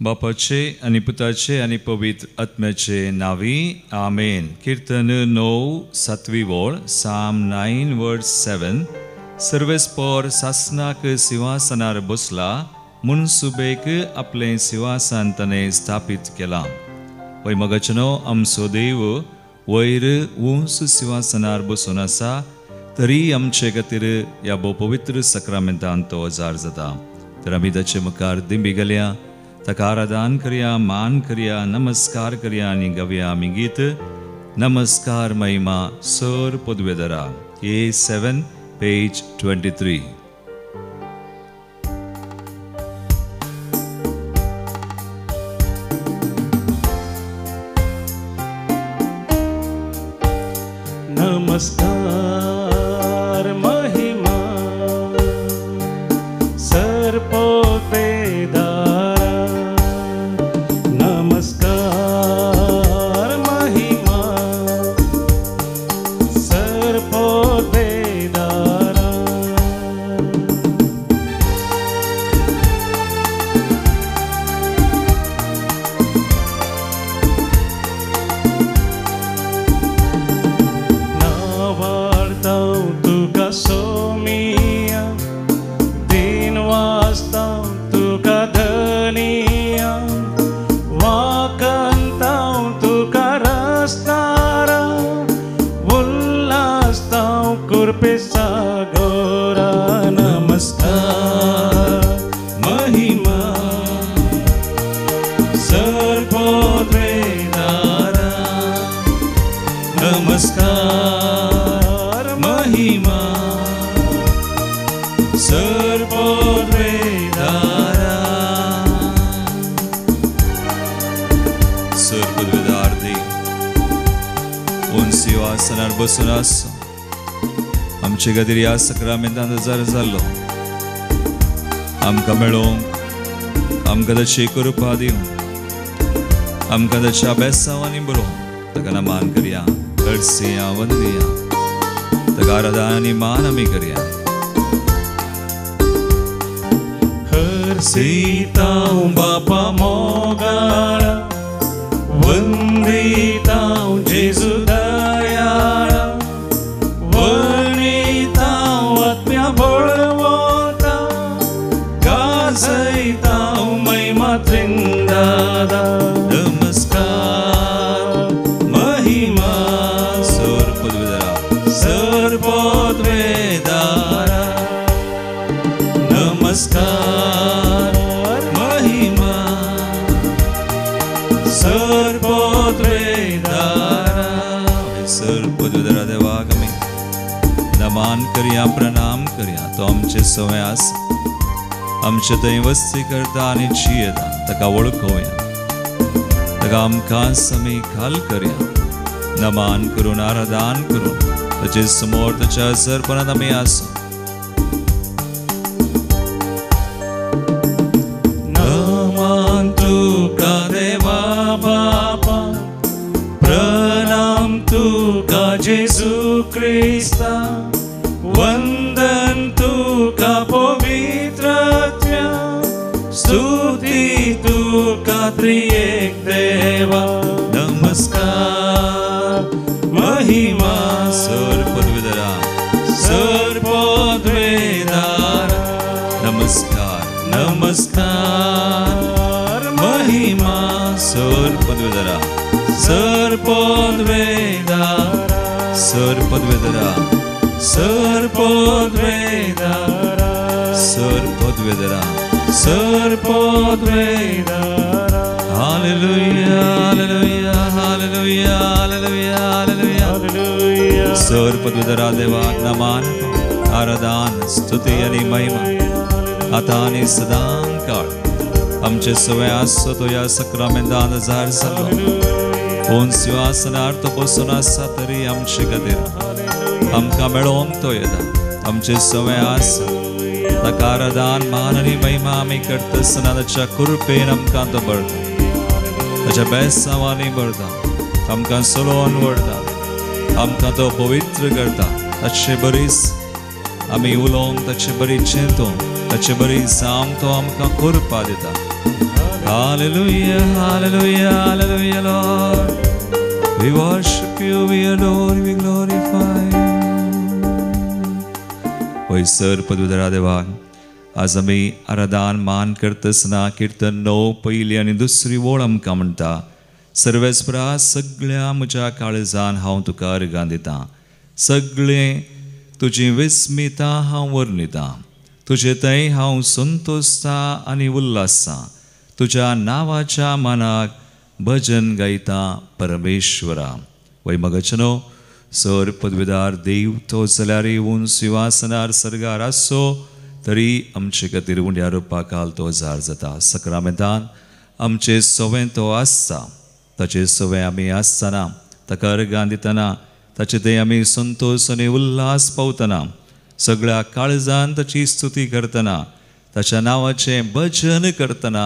बापाचे आनी पुताचे आनी पवित्र आत्म्याचे नांवी आमेन. किर्तन 9 सातवी वळ, साम 9 वर्स 7. सर्वेस्पोर सासनाक सिंहासनार बसला, मुनसुबेक आपलें सिंहासन ताणें स्थापीत केलां. वय मगाचनो आमचो देव वयर उंच सिंहासनार बसून आसा, तरी आमचे खातीर ह्या भोव पवित्र सक्रामेंतान तो हजार जाता. तर आमी ताचे मुखार दिंबी घालया, ताका आराधन करया, मान करया, नमस्कार करया आनी गावया आमी गीत नमस्कार महिमा सर पदवेदरा. A7 page 23. नमस्कार महिमा सर पदवेदरा, नमस्कार महिमा सर पदवेदरा. नावार्ताव तुका सोमिया, दिन वाजताव तुका धनिया, वाकंताव तुका रस्तारा, उल्लासताव कुरपे सागोरा. नमस्कार महिमा सर पदवेदरा, नमस्कार महिमा सर पदवेदरा. सर पदवेदार देव उंच सिंहासनार बसून आसा, आमचे खातीर ह्या सक्रामेंतान हजार जाल्लो आमकां मेळोवंक, आमकां ताची कृपा दिवंक, आमकां ताच्या बेसांवांनी बरोवंक ताका नमान करया, हरसिया वंदिया, ताका आराधन आनी मान आमी करया. हरसिताव बापा मोगाळा, वंदिताव जेजू दयाळा, वर्णिताव आत्म्या बळवता, गाजयताव महिमा त्रिंदादा. नमस्कार महिमा सर पदवेदरा, सर पदवेदरा, नमस्कार महिमा सर पदवेदरा. सर पदवेदरा देवाक आमी नमान करया, प्रणाम करया. तो आमचे सवय आसा, आमचे थंय वस्ती करता आनी जियेता, ताका वळखोवया, ताका आमकां आमी खाल करया, नमान करून आराधन करून ताचे समोर ताच्या सरपणांत आमी आसा. नमान तुका देवा बापा, प्रणाम तुका जेजू क्रिस्ता, वंदन तुका पवित्रत्या, स्तुती तुका त्रिएक देवा. नमस्कार महिमा सर पदवेदरा, सर पदवेदरा, नमस्कार नमस्कार महिमा सर पदवेदरा, सर पदवेदरा, सर पदवेदरा, सर पदवेदरा, सर पदवेदरा, सर पदवेदरा. Hallelujah, hallelujah, hallelujah, hallelujah, hallelujah. Hallelujah. Sir पदवेदरा देवाक नमान, आराधन, स्तुती आनी महिमा आतां आनी सदां काळ आमचे सवय आसचो तो ह्या सक्रामेंतान हजार जालो. उंच सिंहासनार तो बसून आसा, तरी आमचे खातीर आमकां मेळोवंक तो येता. आमचे सवय आसा, ताका आराधन, मान आनी महिमा आमी करता आसतना ताच्या कृपेन आमकां तो भरता, ताच्या बेसांवांनी भरता, आमकां सोलोवन व्हरता, आमकां तो पवित्र करता. ताचे बरीच आमी उलोवंक, ताचे बरी चिंतूंक, ताचे बरी जावंक तो आमकां कृपा दिता. Hallelujah, hallelujah, hallelujah, Lord. We worship you, we adore you, we glorify you. वयसर पदवीधरा देवाक आज आमी आराधन मान करतना किर्तन 9 पयली आनी दुसरी वळ आमकां म्हणटा, सर्वेस्परा सगळ्या म्हज्या काळजान हांव तुका अर्गां दितां, सगळें तुजी विस्मिता हांव वर्णितां, तुजे थंय हांव संतोषता आनी उल्हासता, तुज्या नांवाच्या मानाक भजन गायता परमेश्वरा. वय मगचनो सर पदवीदार देव तो जाल्यार येवन शिवासनार सर्गार आसचो तरी आमचे खातीर उंड्या रुपाकाल तो जार जाता. सक्रामेंतान आमचे सवें तो आसता, ताचे सवें आमी आसतना ताका अर्गां दितना ताचे थंय आमी संतोश आनी उल्हास पावतना सगळ्या काळजान ताची स्तुती करतना ताच्या नांवाचें भजन करतना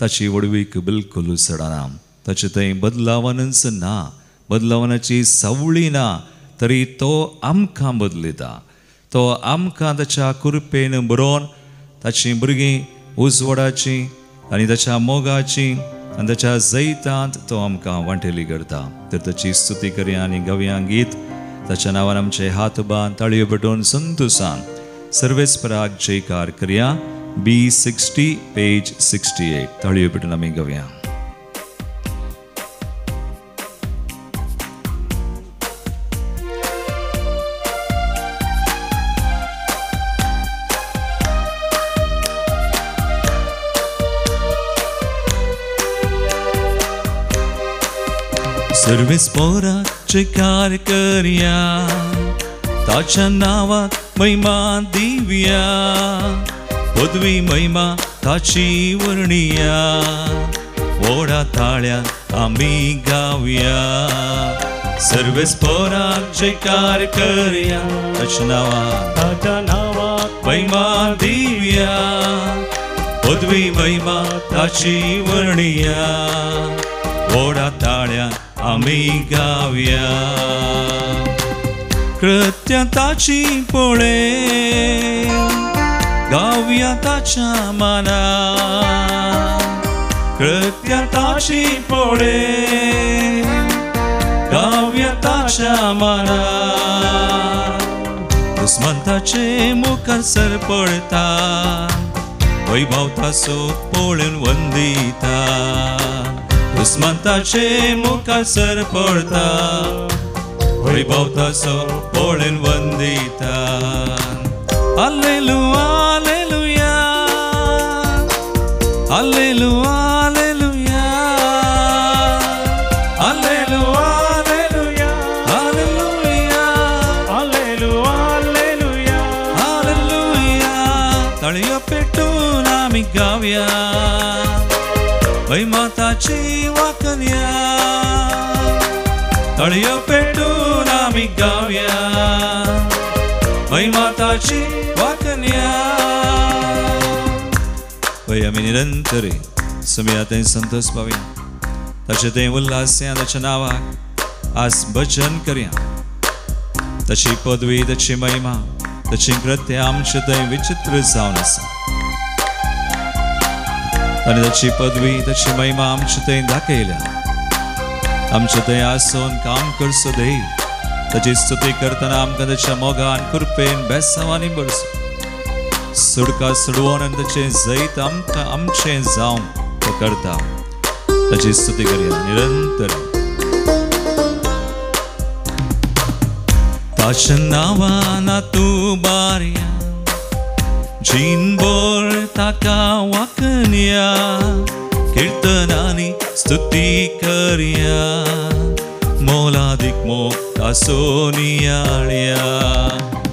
ताची व्हडवीक बिलकुल चडना. ताचे थंय बदलावनच ना, बदलावनाची सावळी ना, तरी तो आमकां बदलिता. तो आमकां ताच्या कृपेन बरोवन ताचीं भुरगीं उजवाडाचीं आनी ताच्या मोगाचीं आनी ताच्या जैतांत तो आमकां वांटेली करता. तर ताची स्तुती करया आनी गावया गीत ताच्या नांवान आमचे हात बांद ताळयो पेटोवन संतोषान सर्वेस्पराक जयकार करया. B60 page 68 ताळयो पेटोवन आमी गावया. सर्वेस्पराक जयकार करया, ताच्या नांवाक महिमा दिवया, पदवी महिमा ताची वर्णिया, व्हडा ताळ्या आमी गावया. सर्वेस्पराक जयकार करया, ताच्या नांवाक ताच्या नांवाक महिमा दिवया, पदवी महिमा ताची वर्णिया, व्हडा ताळ्या आमी गावया. कृत्य ताची पळे गावया ताच्या माना, कृत्य ताची पळे गावया ताच्या माना, दुस्मंताचे मुखार सरपळता वैभव ताचो पळोवन वंदिता, दुस्मंताचे मुखार सरपळता वैभव ताचो पळोवन Vandita. Hallelujah, hallelujah, hallelujah, hallelujah, hallelujah, hallelujah, hallelujah, hallelujah, hallelujah. ताळयो पेटून आमी गावया महिमा ताची वाकन्या, ताळयो पेटून आमी गावया महिमा ताची वाकन्या. वय आमी निरंतर सुमया थंय संतोष पावया, ताचे थंय उल्हासया, ताच्या नांवाक आज भजन करया. ताची पदवी, ताची महिमा, ताची कृत्य आमचे थंय विचित्र जावन आसा आनी ताची पदवी, ताची महिमा आमचे थंय दाखयल्या. आमचे थंय आसून काम करचो देव, ताची स्तुती करतना आमकां ताच्या मोगान कृपेन बेसांवांनी भरसो, सुडका सुडवून आनी ताचें जैत आमकां आमचें जावन तो करता. ताची स्तुती करया निरंतर. ताच्या नांवान तूं बारया, जीणभर ताका वाकन्या, किर्तनांनी स्तुती करया, मोलादीक मोग ताचो नियाळया.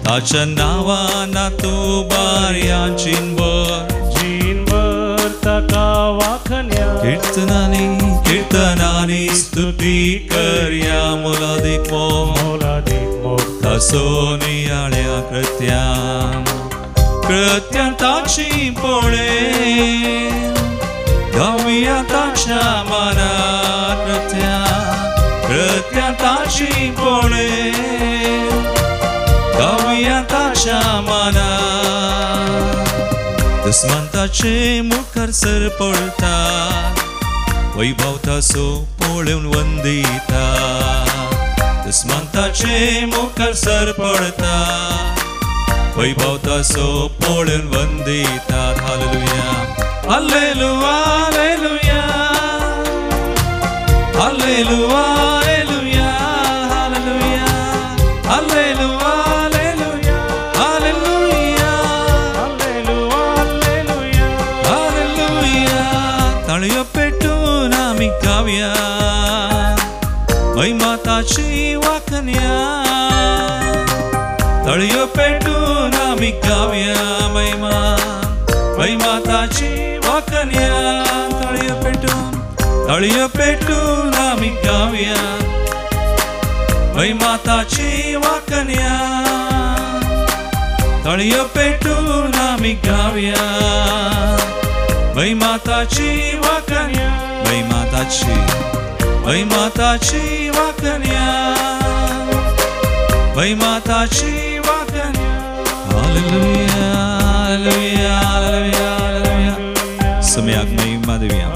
ताच्या नांवान तूं बारया, जीणभर जीणभर ताका वाखन्या, किर्तनांनी किर्तनांनी स्तुती करया, मोलादीक मोग मोलादीक मोग ताचो नियाळया. कृत्यां कृत्यां ताची पळे गावया ताच्या माना, कृत्यां कृत्यां ताची पळे गावया ताच्या माना, दुस्मान ताचे मुखार सर पळता वैभव ताचो पळोवन वंदिता दुस्मान ताचे मुखार सर पळता वैभव ताचो पळोवन Vandita. Hallelujah hallelujah hallelujah hallelujah hallelujah hallelujah hallelujah hallelujah hallelujah. ताळयो पेटून आमी गावया महिमा ताची वाखण्या ताळयो पेटून आमी गावया महिमा महिमा ताची वाखण्या ताळयो पेटून आमी गावया महिमा ताची वाखण्या ताळयो पेटून आमी गावया महिमा ताची वाखण्या महिमा ताची महिमा ताची वाखण्या महिमा ताची वाखण्या. Hallelujah hallelujah hallelujah hallelujah. सम्याक महिमा दिवया,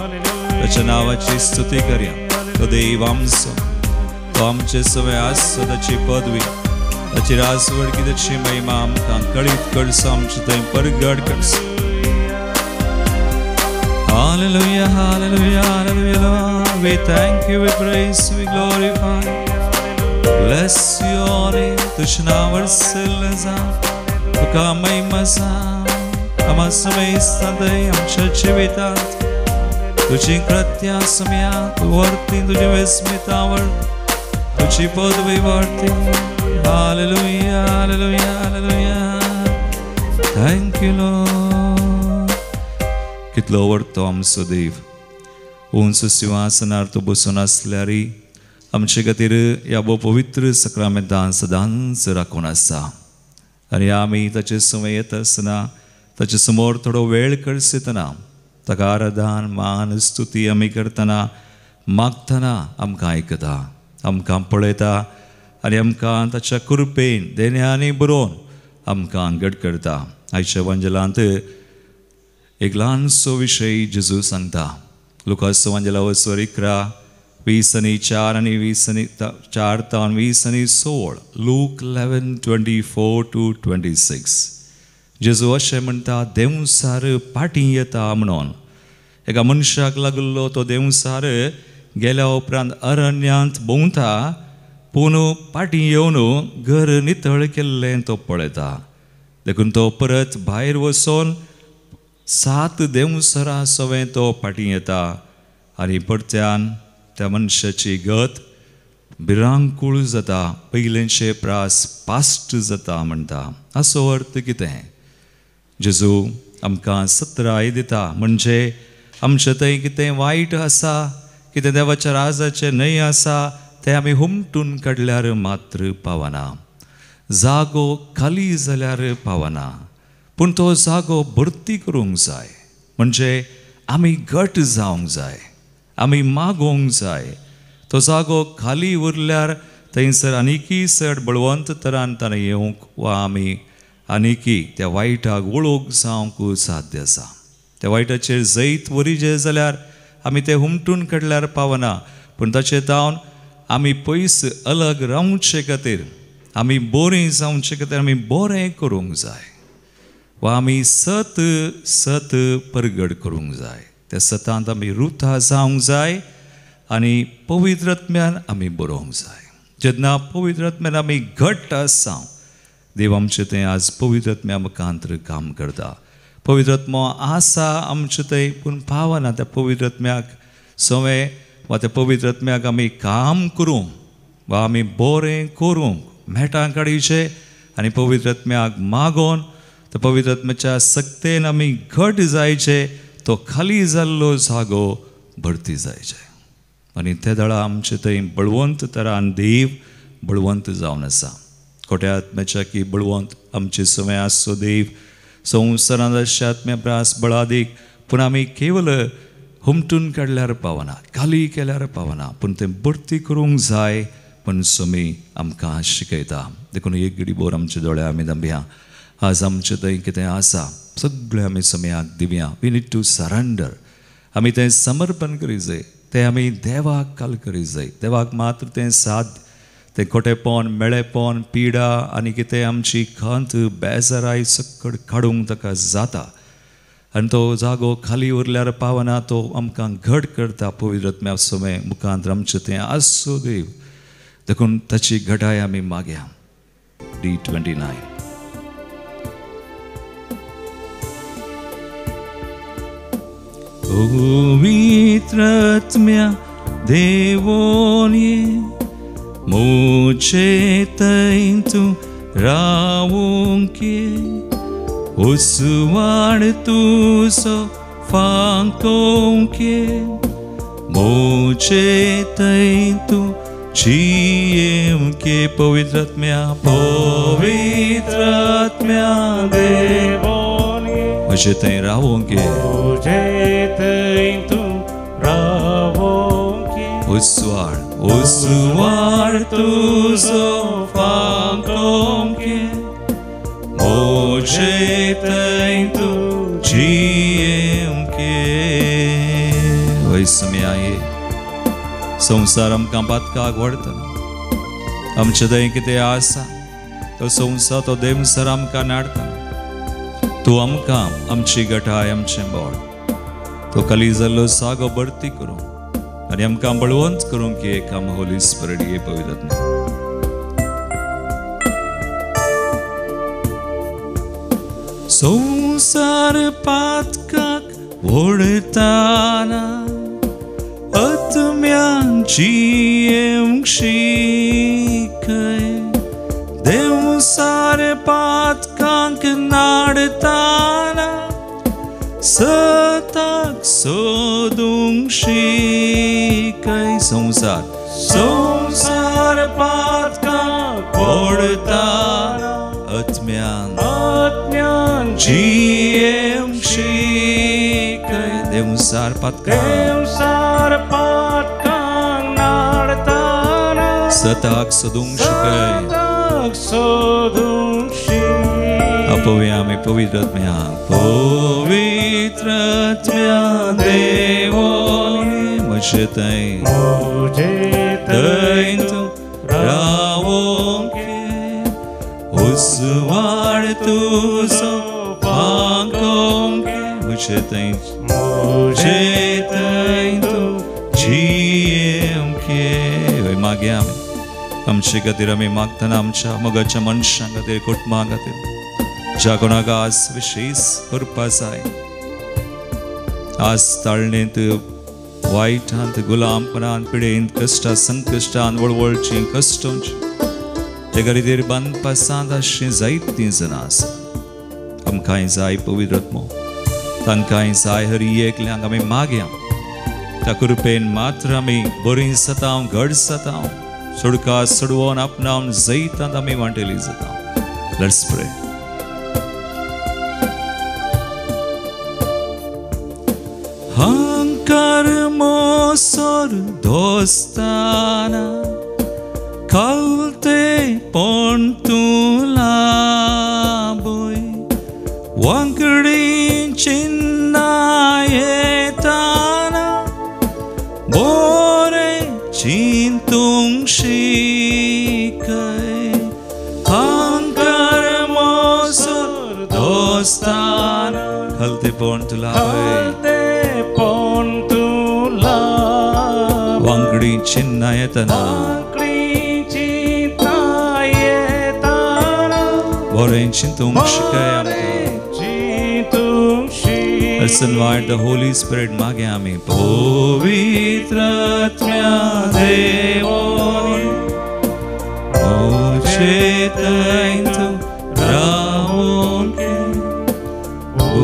ताच्या नावाची स्तुती करया. तो देव आमचो, तो आमचे सवय आसचो, ताची पदवी ताची राजवडकी ताची महिमा आमकां कळीत करचो, आमचे थंय परगड करचो. Hallelujah, hallelujah, hallelujah, Lord. We thank you, we praise, we glorify. Bless your name. तुझ्या नांवार सल्ल जावं, तुका महिमा जावं. आम्हा समेस्तांतय आमच्या जिवितांत तुजी कृत्या सम्या तूं वर्ती, तुजी विस्मितावळ तुजी पदवी वाडती. Hallelujah, hallelujah, hallelujah. Thank you Lord. कितलो व्हडतो आमचो देव, उंच सिंहासनार तो बसून आसल्यारय आमचे खातीर ह्या भोव पवित्र सक्रामेंतान सदांच राखून आसा. आनी आमी ताचे समय येता आसतना ताचे समोर थोडो वेळ कडसतना ताका आराधन मान स्तुती आमी करतना मागतना आमकां आयकता, आमकां पळयता आनी आमकां ताच्या कृपेन देण्यांनी बरोवन आमकां घट करता. आयच्या वांजेलांत एक ल्हानसो विशय जेजू सांगता. लुकास वांजेला वसवर 11 20 आनी 4 आनी 20 आनी 4 तावन 20 आनी 16. Look 11 24 to 26. जेजू अशें म्हणटा, देंवसार पाटी येता म्हणून एका मनशाक लागलो. तो देंवसार गेल्या उपरांत अरण्यांत भोंवता, पूण पाटी येवन घर नितळ केल्लें तो पळयता. देखून तो परत भायर वचोन 7 देंवसरां सवें तो पाटी येता आनी परत्यान त्या मनशाची गत भिरांकूळ जाता, पयलेंचे प्रास पास्ट जाता म्हणटा. हाचो अर्थ कितें? जेजू आमकां सत्राय दिता, म्हणजे आमचे थंय कितें वायट आसा, कितें देवाच्या राजाचें न्हय आसा, तें आमी हुमटून काडल्यार मात्र पावना, जागो खाली जाल्यार पावना, पूण तो जागो भरती करूंक जाय. म्हणजे आमी घट जावंक जाय, आमी मागोवंक जाय. तो जागो खाली उरल्यार थंयसर आनीकय चड बळवंत तरान ताणें येवंक वा आमी आनीकय त्या वायटाक वळोवंक जावंक साध्य आसा. त्या वायटाचेर जैत वरी जाल्यार आमी तें हुमटून काडल्यार पावना, पूण ताचे तावन आमी पयस अलग रावचे खातीर, आमी बरें जावचे खातीर आमी बरें करूंक जाय वा आमी सत सत परगड करूंक जाय. त्या सतांत आमी रुथा जावंक जाय आनी पवित्र आत्म्यान आमी बरोवंक जाय. जेन्ना पवित्र आत्म्यान आमी घट्ट आसा, देव आमचें थंय आज पवित्र आत्म्या मुखांतर काम करता. पवित्र आत्मो आसा आमचें थंय, पूण पावना. त्या पवित्र आत्म्याक सवें वा त्या पवित्र आत्म्याक आमी काम करूंक वा आमी बरें करूंक मेटां काडीचें आनी पवित्र आत्म्याक मागोवन त्या पवित्र आत्म्याच्या सक्तेन आमी घट जायचें, तो खाली जाल्लो जागो भरती जायचें. आनी ते दळा आमचे थंय बळवंत तरान देव बळवंत जावन आसा. खोट्या आत्म्याच्या की बळवंत आमचे समय आसचो देव संवसारांत आसच्या आत्म्या प्रास बळादीक, पूण आमी केवल हुमटून काडल्यार पावना, खाली केल्यार पावना, पूण तें भरती करूंक जाय. पण स्वामी आमकां शिकयता. देखून एक घडी बोर आमचे दोळे आमी दांबया. आज आमचें थंय कितें आसा सगळें आमी समयाक दिवया. We need to surrender. आमी तें समर्पण करी जाय, तें आमी देवाक काल करी जाय. देवाक मात्र तें साद, तें खोटेपण, मेळेपण, पिडा आनी कितें आमची खंत, बेजाराय सकट काडूंक ताका जाता. आनी तो जागो खाली उरल्यार पावना, तो आमकां घट करता पवित्र आत्म्या समय मुखांत आमचें तें आसूं देव. देखून ताची घटाय आमी मागया. D29. पवित्र आत्म्या देवोनी मुझे थंय तूं रावूंक उजवाड तुजो फांकोवंक मुझे थंय तूं जियेवंक. पवित्र आत्म्या, पवित्र आत्म्या देवोनी मुझे थंय रावूंक, मुझे थंय तूं रावूंक. उजवाड, उजवाड तुजो फांकोवंक मुझे थंय तूं जियेवंक. वय समया ये संवसार आमकां पातकाक व्हरतना आमचे थंय कितें आसा तो संवसार, तो देवसर आमकां नाडतना तूं आमकां आमची गठाय, आमचें बळ, तो खाली जाल्लो सागो भरती करूं आनी आमकां बळवंत करूंक एक आम होली स्पिरिट ये पवित्र आत्मा. संवसार पातकाक ओडताना आत्म्यान जियेवंक शिकय, देवसार पातकांक नाडताना सताक सोदूंक शिकय. संवसार, संवसार पातकांक ओडताना आत्म्यान, आत्म्यान जियेवंक शिकय. देवसार पातकांक, देवसार पातकांक नाडताना सताक सोदूंक शिकय, सताक सोदूंक शिकय. आपोवया आमी पवित्र आत्म्या, पवित्र आत्म्या देवोनी म्हजे थंय, मुझे थंय तूं रावूंक उजवाड तुजो फांकोवंक म्हजे थंय, मुझे थंय तूं जियेवंक. हय मागया आमी आमचे खातीर, आमी मागतना आमच्या मोगाच्या मनशां खातीर, कुटुंबा खातीर, ज्या कोणाक आज विशेष करपा जाय, आज ताळणेंत, वायटांत, गुलामपणान, पिडेंत, कश्टा संकश्टान, वळवळची कश्टोंची ते खातीर बांदपासांत अशीं जायतीं जाणां आसा. आमकांय जाय पवित्र आत्मो, तांकांय जाय हरी एकल्यांक आमी मागया. त्या कृपेन मात्र आमी बरीं जाता, घड जाता, सोडका सोडवून आपणावन जैतांत आमी वांटेली जाता. Let's pray. हंकार मोसोर दोस्ताना कलते पण तूं लाबोय वांकडी चिन्ना येताना बोरे चिंतूंक शिकय. हंकार मोसोर दोस्ताना कलते पण तूं लाबोय वांकडी चिन्ना येताना बोरें चिंतूंक शिकय आमकां. Let's invite the Holy Spirit. मागे आमी पवित्र आत्म्या देवोनी मुझे थंय तूं रावूंक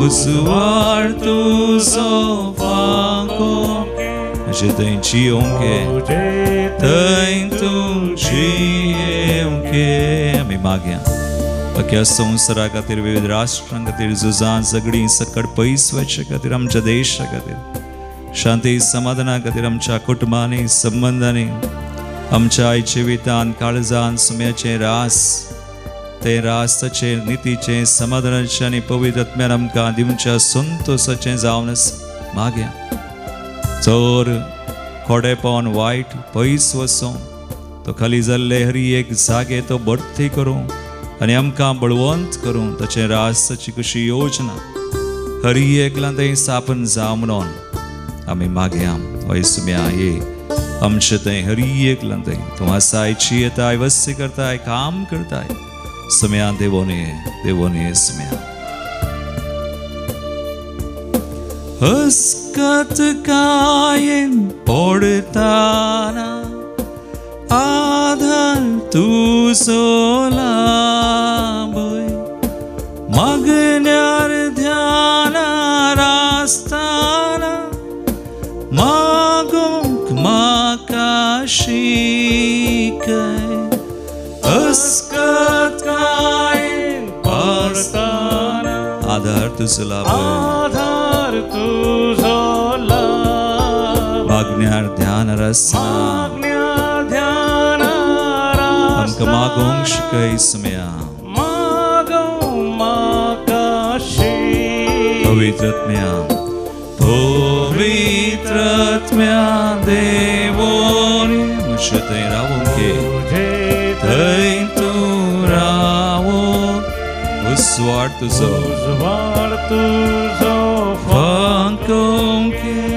उजवाड तुजो फांकोवंक म्हजे थंय जियोवंक, थंय तूं जियेवंक. आमी मागया अख्या संवसारा खातीर, विविध राष्ट्रां खातीर, झुजां झगडीं सकट पयस वचचे खातीर, आमच्या देशा खातीर, शांती समाधाना खातीर, आमच्या कुटुंबांनी, संबंदांनी, आमच्या जिवितान, काळजान सुम्याचें रास तें रास्ताचें नितीचें समाधानाचें आनी पवित्र आत्म्यान आमकां दिवच्या संतोसाचें जावन आसा. मागया चोर खोडेपण वायट पयस वचों, तो खाली जाल्ले हरी एक जागे तो भरती करूं आनी आमकां बळवंत करूं. ताचें रास्ताची कशी योजना हरी एकलां थंय स्थापन जावं म्हणून आमी मागया. हय सुम्या ये आमचें थंय हरी एकलां थंय तूं आसाय, चियेताय, वस्ती करताय, काम करताय. सुम्या देवोनी देवोनी सुम्या. हस्कत कायेन पडताना आधार तुजो लाभय, मागण्यार ध्यानार आसतना मागूंक म्हाका शिकय. हस्कत कायेन पडताना आधार तुजो लाभय, आधार तुजो लाभय, मागण्यार ध्यानार आसतना आमकां मागूंक शिकय सुम्या. मागूंक म्हाका शिकय. पवित्र आत्म्या, पवित्र आत्म्या देवोनी म्हजे थंय रावूंक ये, थंय तूं रावूंक. उजवाड तुजो, उजवाड तुजो फांकूंक ये,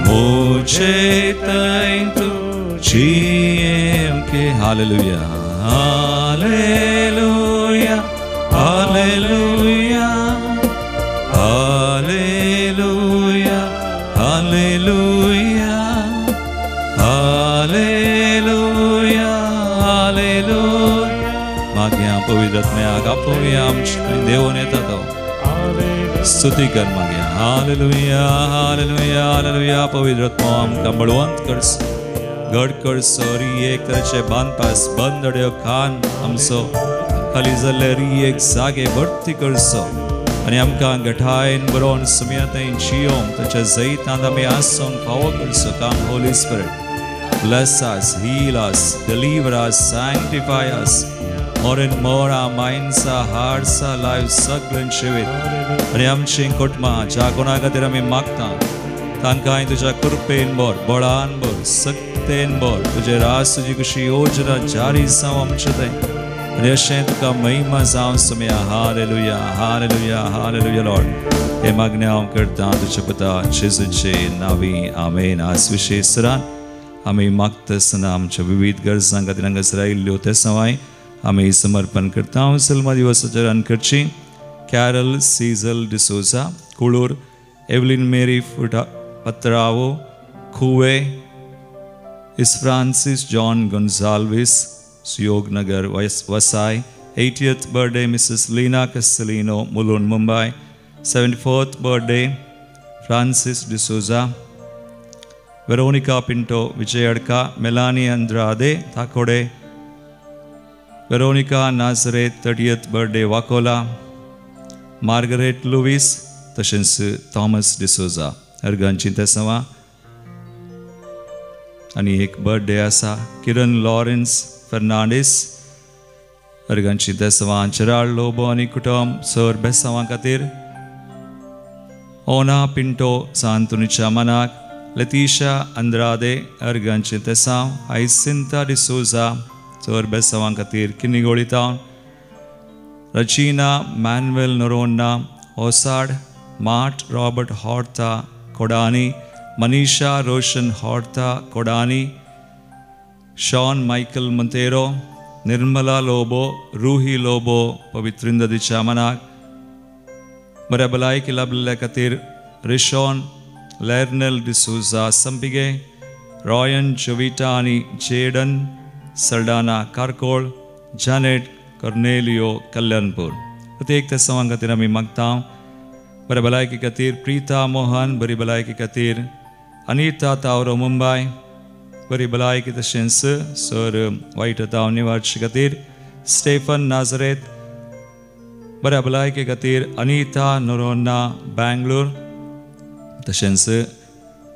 म्हजे थंय तूं जियेवंक. Hallelujah, hallelujah, hallelujah, hallelujah, hallelujah, hallelujah, hallelujah. मागया पवित्र आत्म्याक आपोवया आमचे देवून येता तो स्तुती कर मागया. Hallelujah, hallelujah, hallelujah. पवित्र आत्मो आमकां बळवंत करचो, घड करचो. हरी एक तरेचे बांदपास बंद अड्यो खान आमचो खाली जाल्ले हरी एक जागे भरती करचो आनी आमकां गठायन बरोवन सुम्या थंय जियोंक ताच्या जैतांत आमी आसूंक फावो करचो. Come Holy Spirit, bless us, heal us, deliver us, sanctify us more and more, our minds, our hearts, our lives सगळ्यां जिवीत आनी आमचीं कुटुंबां ज्या कोणा खातीर आमी मागता तांकांय तुज्या कृपेन भर, बळान भर, सक्तेन भर. तुजें रास तुजी कशी योजना जारी जावं आमचे थंय आनी अशें तुका महिमा जावं सुम्या. Hallelujah, hallelujah, hallelujah Lord. हे मागणें हांव करता तुज्या पुता जेजूचे नांवी, आमेन. आज विशेष सरान आमी मागता आसतना आमच्या विविध गरजां खातीर हांगासर आयिल्ल्यो ते सवाय आमी समर्पण करता. हांव सलमा दिवसाचेर रान करची Carol Sejal D'Souza Kulur, Evelyn Mary फुटा पत्रावो खुवे, इस Francis John Gonsalves Suyognagar Vasai, 80th birthday Mrs Leena Castelino Mulund Mumbai, 74th birthday Francis D'Souza, Veronica Pinto Vijay Adka, Melanie Andrade Thakode, Veronica Nazareth 30th birthday Vakola, Margaret Lewis तशेंच Thomas D'Souza. अर्गांची तेसांवां. आनी एक birthday आसा किरण Lawrence Fernandes. अर्गांची तेसांवां Gerald Lobo आनी कुटुंब sir बेसांवां खातीर, ओना पिंटो सांतोनीच्या मनाक, लतीशा अंद्रादे अर्गांचे तेसांव, आयसिंता D'Souza sir बेसांवां खातीर किन्नीगोळी town, Regina Manuel Noronha Osad, Mart Robert Horta Kodani, Manisha Roshan Horta Kodani, Sean Michael Monteiro, Nirmala Lobo, Ruhi Lobo पवित्रिंद दिच्या मनाक, बऱ्या भलायकी लाभलेल्या खातीर रिशॉन लॅर्नल डिसोजा संपिगे, रॉयन जोविटा आनी जेडन सल्डाना कारकोळ, जॅनेट कर्नेलियो कल्याणपूर. प्रत्येक तेसांवां खातीर आमी मागता. बऱ्या भलायकी खातीर प्रिता मोहन, बरी भलायकी खातीर अनिता तावरो मुंबय, बरी भलायकी तशेंच सर वायट ताव निवारचे खातीर स्टेफन नाजरेत, बऱ्या भलायके खातीर अनिता नोरोन्ना बँगलोर, तशेंच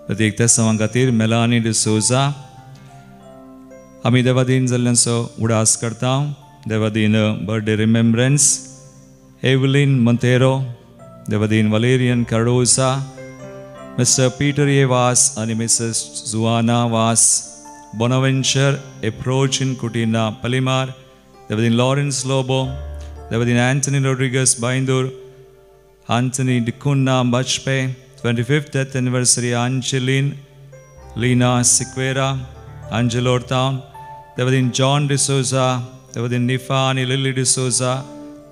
प्रत्येक तेसांवां खातीर मेलानी डिसोजा. आमी देवादीन जाल्ल्यांचो उडास करता. देवादीन बर्थडे रिमेम्ब्रन्स एवलिन मोंतेरो, देवादीन Valerian Cardoza, mister Peter A Vaz आनी मिसेस जुआना वास, बोनावेंचर एप्रोचिन कुटिना पलिमार, देवादीन लॉरेन्स लोबो, देवादीन Anthony Rodrigues Byndoor, Anthony D'Cunha Bajpe, 25th death anniversary Angeline Leena Sequeira, Angelor Town, Devadin John D'Souza, Devadin निफा आनी लिली डिसोजा,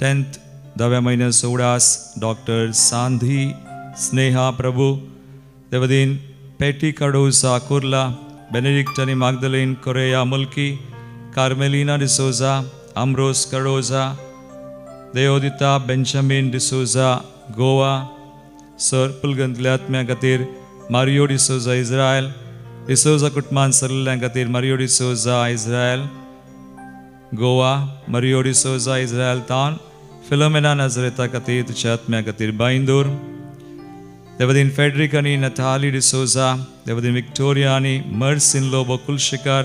10th धाव्या म्हयन्याचो उडास डॉक्टर सांधी स्नेहा प्रभू, देवादीन पेटी कार्डोजा कुर्ला, बेनेडिक्ट आनी Magdalene Correa Mulki, Carmelina D'Souza, Ambrose Cardoza, Deodita Benjamin D'Souza Goa, sir पुलगंतल्या आत्म्या खातीर मारियो डिसोजा इस्रायल, डिसोजा कुटुंबान सरलेल्या खातीर Mario D'Souza Israel Goa, Mario D'Souza Israel town, Philomena नजरेता खातीर तुज्या आत्म्या खातीर बांयदूर, देवादीन फेड्रिक आनी नथाली डिसोजा, देवादीन विक्टोरिया आनी मर्सिन लोबो कुलशेकार,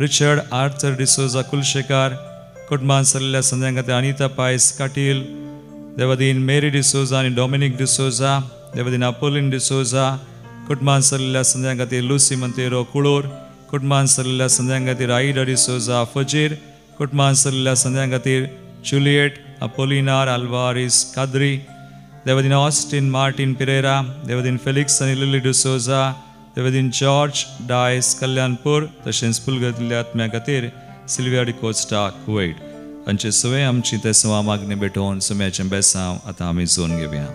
रिचर्ड आर्थर डिसोजा कुलशेकार, कुटुंबान सरलेल्या संद्यां खातीर अनिता पायस काटील, देवादीन मेरी डिसोजा आनी डॉमिनीक डिसोजा, देवादीन अपोलिन डिसोजा, कुटुंबान सरलेल्या संद्यां खातीर लुसी मंतेरो कुळूर, कुटुंबान सरलेल्या संद्यां खातीर आयडा डिसोजा फजीर, कुटुंबान सरलेल्या संद्यां खातीर जुलियट अपोलिनार अल्वारीस काद्री, देवादीन ऑस्टिन मार्टीन पिरेरा, देवादीन फेलिक्स आनी लिली डिसोजा, देवादीन जॉर्ज डायस कल्याणपूर, तशेंच पुलगतल्या आत्म्या खातीर सिल्विया डिकोस्टा कुवैट. हांचे सगळे आमची ते सवा मागणी भेटोवन सुम्याचें बेसांव आतां आमी जोन घेवया.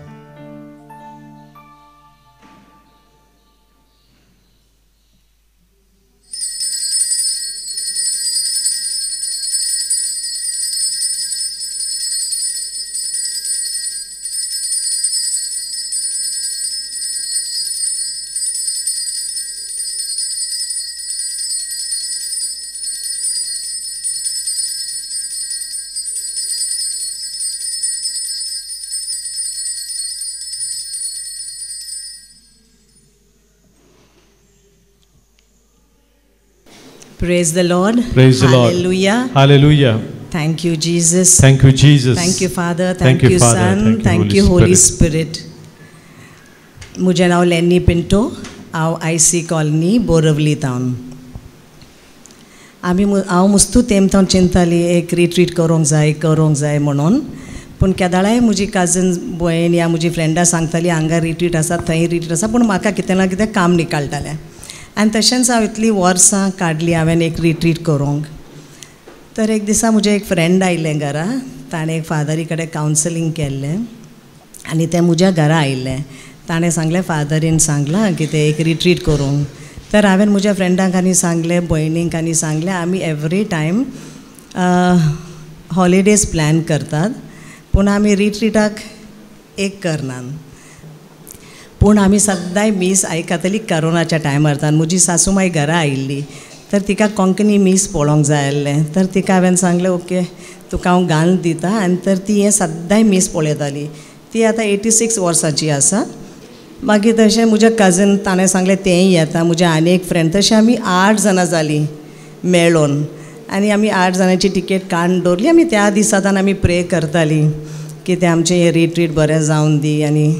Praise the Lord. Praise the Lord. Hallelujah. Hallelujah. Thank you, Jesus. Thank you, Jesus. Thank you, Father. Thank you, Father. Son. Thank you, Holy Spirit. म्हजें नांव लेनी पिंटो. हांव आयसी कॉलनी बोरवली टावन. आमी हांव मुस्तू तेमतावन चिंताली एक रिट्रीट करूंक जाय करूंक जाय म्हणून, पूण केदाळाय म्हजी काजन भयण या म्हजी फ्रेंडां सांगताली हांगा रिट्रीट आसा थंय रिट्रीट आसा, पूण म्हाका कितें ना कितें काम निकाळटालें. आनी तशेंच हांव इतलीं वर्सां काडलीं हांवें एक रिट्रीट करूंक. तर एक दिसा म्हजें एक फ्रेंड आयलें घरा, ताणें एक फादरी कडेन कावन्सिलींग केल्लें आनी तें म्हज्या घरा आयिल्लें. ताणें सांगलें फादरीन सांगलां की तें एक रिट्रीट करूंक. तर हांवें म्हज्या फ्रेंडांक आनी सांगलें, भयणींक आनी सांगलें, आमी एवरी टायम हॉलिडेज प्लॅन करतात पूण आमी रिट्रीटाक एक करनात. पूण आमी सद्दांय मीस आयकताली करोनाच्या टायमार. म्हजी सासू माय घरा आयिल्ली तर तिका कोंकणी मीस पळोवंक जाय आसलें. तर तिका हांवें सांगलें ओके तुका हांव घालून दिता. आनी तर ती हें सद्दांय मीस पळयताली. ती आतां 86 वर्सांची आसा. मागीर तशें म्हज्या कजन ताणें सांगलें तेंय येता, म्हजें आनी एक फ्रेंड, तशें आमी 8 जाणां जालीं मेळोन. आनी आमी 8 जाणांची टिकेट काडून दवरली. आमी त्या दिसांतान आमी प्रे करतालीं की तें आमचें हें रिट्रीट बरें जावन दी आनी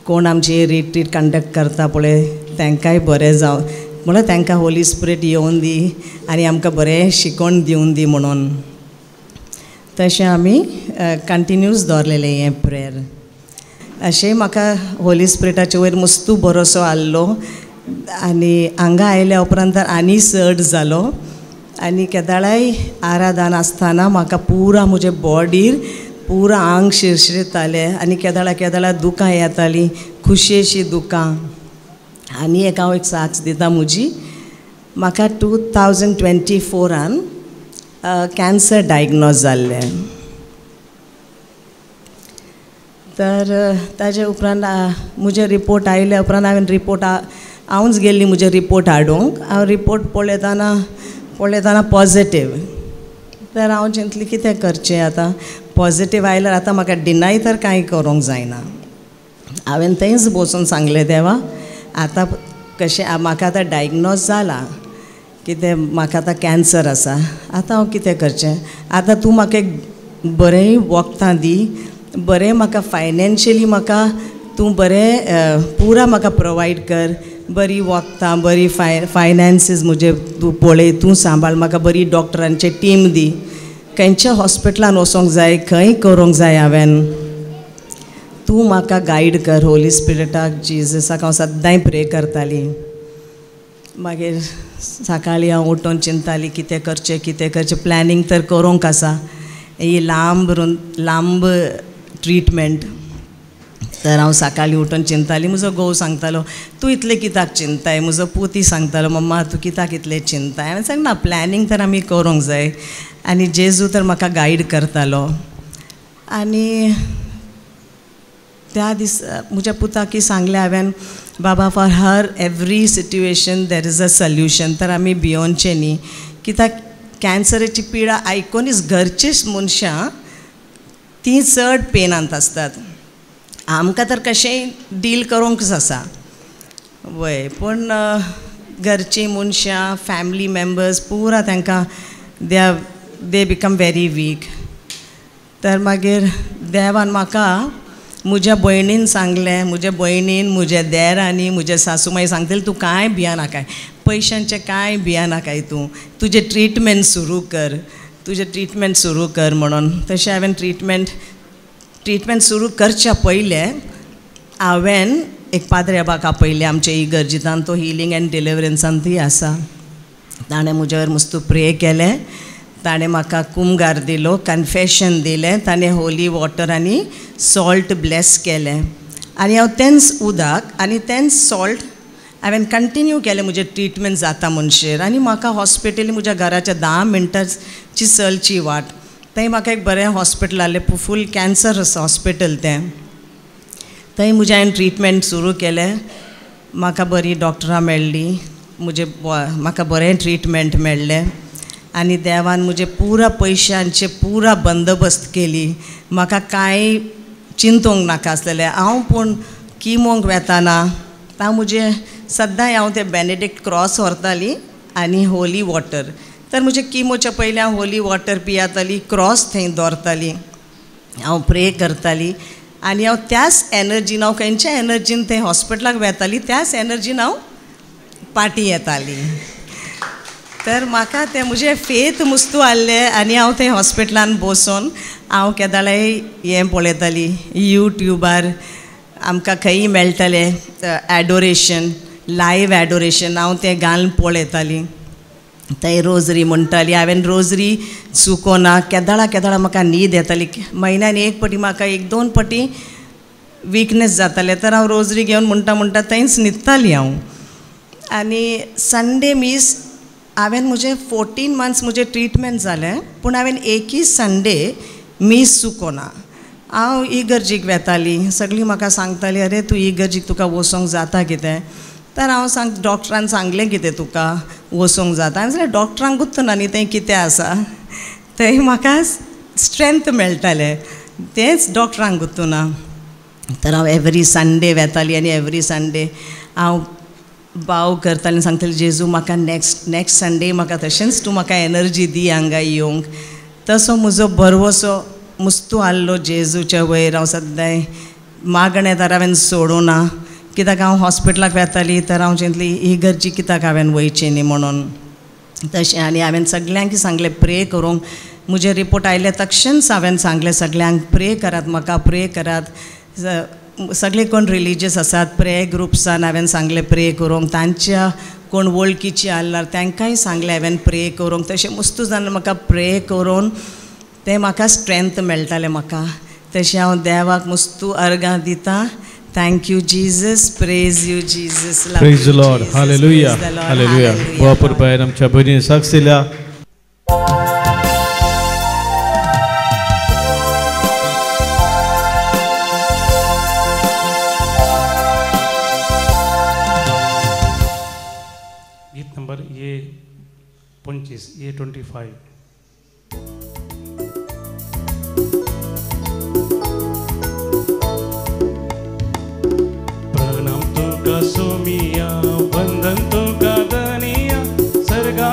कोण आमची रिट्रीट कंडक्ट करता पळय तांकांय बरें जावं म्हणल्यार तांकां होली स्पिरीट येवन दी आनी आमकां बरें शिकोवन दिवन दी म्हणून. तशें आमी कंटिन्यूस दवरलेलें हें प्रेयर. अशें म्हाका होली स्पिरिटाचे वयर मस्तू भरोसो आहलो आनी हांगा आयल्या उपरांत तर आनी चड जालो. आनी केदाळाय आराधन आसतना म्हाका पुरा म्हजे बॉडीर पुरा आंग शिरशिरतालें आनी केदाळा केदाळा दुकां येतालीं, खुशयेशीं दुकां. आनी एक हांव एक साक्ष दिता म्हजी, म्हाका 2024 कॅन्सर डायग्नोज जाल्लें. तर ताजे उपरांत म्हजे रिपोर्ट आयल्या उपरांत हांवें रिपोर्ट हांवूच गेल्ली म्हजे रिपोर्ट हाडूंक. हांव रिपोर्ट पळयतना पळयतना पॉजिटीव. तर हांव चिंतलें कितें करचें आतां, पॉजिटीव आयल्यार आतां म्हाका डिनाय तर कांय करूंक जायना. हांवें थंयच बसून सांगलें देवा आतां कशें म्हाका आतां डायग्नोज जालां, कितें म्हाका आतां कॅन्सर आसा, आतां हांव कितें करचें, आतां तूं म्हाका एक बरें वखदां दी, बरें म्हाका फायनेन्शियली म्हाका तूं बरें पुरा म्हाका प्रोवायड कर, बरी वखदां बरी फायनान्सीस म्हजे तूं पळय, तूं सांबाळ म्हाका, बरी डॉक्टरांची टीम दी, खंयच्या हॉस्पिटलान वचोंक जाय, खंय करूंक जाय हांवें, तूं म्हाका गायड कर. होली स्पिरिटाक जेजसाक हांव सद्दांय प्रे करताली. मागीर सकाळीं हांव उठून चिंताली कितें करचें कितें करचें, प्लॅनिंग तर करूंक आसा ही लांब लांब ट्रिटमेंट. तर हांव सकाळीं उठून चिंताली, म्हजो घोव सांगतालो तूं इतलें कित्याक चिंताय, म्हजो पुती सांगतालो मम्मा तूं कित्याक इतलें चिंताय. हांवें सांग ना प्लॅनिंग तर आमी करूंक जाय आनी जेजू तर म्हाका गायड करतालो. आनी त्या दीस म्हज्या पुताकी सांगलें हांवें, बाबा for her every situation there is a solution, तर आमी भियोनचें न्ही, कित्याक कॅन्सराची पिडा आयकुनूच घरचीच मनशां तीं चड पेनांत आसतात, आमकां तर कशेंय डील करूंकच आसा वय, पूण घरचीं मनशां फॅमिली मेंबर्स पुरा तांकां they become very weak. तर मागीर देवान म्हाका म्हज्या भयणीन सांगलें, म्हज्या भयणीन म्हज्या देरांनी म्हज्या सासूमाई सांगतली तूं कांय भियानाकाय, पयशांचें कांय भियानाकाय, तूं तुजें ट्रिटमेंट सुरू कर, तुजें ट्रिटमेंट सुरू कर म्हणून. तशें हांवें ट्रिटमेंट सुरू करच्या पयलें हांवें एक पाद्रेबाक आपयलें आमचे इगर्जितान, तो हिलींग एंड डिलिवरन्सान ती आसा, ताणें म्हजेर मस्तू प्रे केलें, ताणें म्हाका कुमगार दिलो, कन्फेशन दिलें, ताणें होली वॉटर आनी सॉल्ट ब्लेस केलें आनी हांव तेंच उदक आनी तेंच सॉल्ट हांवें कंटिन्यू केलें म्हजें ट्रिटमेंट जाता म्हणशेर. आनी म्हाका हॉस्पिटल म्हज्या घराच्या 10 मिनटांची चलची वाट, थंय म्हाका एक बरें हॉस्पिटल आहलें, फूल कॅन्सर हॉस्पिटल तें, थंय म्हजें हांवें ट्रिटमेंट सुरू केलें, म्हाका बरी डॉक्टरां मेळ्ळीं, म्हजें म्हाका बरें ट्रिटमेंट मेळ्ळें आनी देवान म्हजे पुरा पयशांचे पुरा बंदोबस्त केली, म्हाका कांय चिंतूंक नाका आसलेलें. हांव पूण किमोंक वेताना हांव म्हजें सद्दांय हांव तें बेनेडिक्ट क्रॉस व्हरताली आनी होली वॉटर, तर म्हजे किमोच्या पयलीं हांव होली वॉटर पियाताली, क्रॉस थंय दवरताली, हांव प्रे करताली आनी हांव त्याच एनर्जीन, हांव खंयच्या एनर्जीन थंय हॉस्पिटलाक वेताली त्याच एनर्जीन हांव पाटी येताली. तर म्हाका तें म्हजें फेथ मुस्तू आहलें आनी हांव थंय हॉस्पिटलान बसून हांव केदाळाय हें पळयताली यूट्यूबार, आमकां खंयी मेळटालें एडोरेशन, लायव्ह एडोरेशन, हांव तें घालून पळयताली, थंय रोजरी म्हणटाली. हांवें रोजरी चुकोना, केदाळा केदाळा म्हाका न्हीद येताली, म्हयन्यान एक पटी म्हाका 1-2 पटी विकनेस जातालें, तर हांव रोजरी घेवन म्हणटा म्हणटा थंयच न्हिदताली हांव. आनी संडे मीस हांवें म्हजें 14 मंथ्स म्हजें ट्रिटमेंट जालें, पूण हांवें एकूय संडे मीस चुकोना. हांव इगर्जीक वेताली, सगळीं म्हाका सांगतालीं अरे तूं इगर्जीक तुका वचोंक जाता कितें, तर हांव सांग डॉक्टरान सांगलें कितें तुका वचोंक जाता, हांवें सांगलें डॉक्टरांक गुत्त ना न्ही तें कितें आसा, थंय म्हाका स्ट्रेंथ मेळटालें तेंच डॉक्टरांक गुत्तू ना. तर हांव एवरी संडे वेताली आनी एवरी संडे हांव बाव करताली, सांगताली जेजू म्हाका नेक्स्ट संडे म्हाका तशेंच तूं म्हाका एनर्जी दी हांगा येवंक. तसो म्हजो भरवसो मुस्तू आहलो जेजूच्या वयर, हांव सद्दांय मागणें तर हांवें सोडूं ना, कित्याक हांव हॉस्पिटलाक वेताली तर हांव चिंतली इगर्जी कित्याक हांवें वयचें न्ही म्हणून. तशें आनी हांवें सगल्यांक सांगलें प्रे करूंक, म्हजे रिपोर्ट आयले तशेंच हांवें सांगलें सगल्यांक प्रे करात म्हाका, प्रे करात, सगळे कोण रिलीजियस आसात प्रे ग्रुप्सान हांवें सांगलें प्रे करूंक, तांच्या कोण वळखीची आहल्यार तांकांय सांगलें हांवें प्रे करूंक. तशें मस्तू जाण म्हाका प्रे करून तें म्हाका स्ट्रेंथ मेळटालें म्हाका. तशें हांव देवाक मस्तू अर्गां दिता. Thank you Jesus, praise you Jesus, praise the Lord, hallelujah, hallelujah. वापर बायर आमच्या भयणीन साक्ष दिल्या. गीत नंबर ये 25, ये 25. प्रणाम तुका सोमिया, वंदन तुका धनिया, सरगा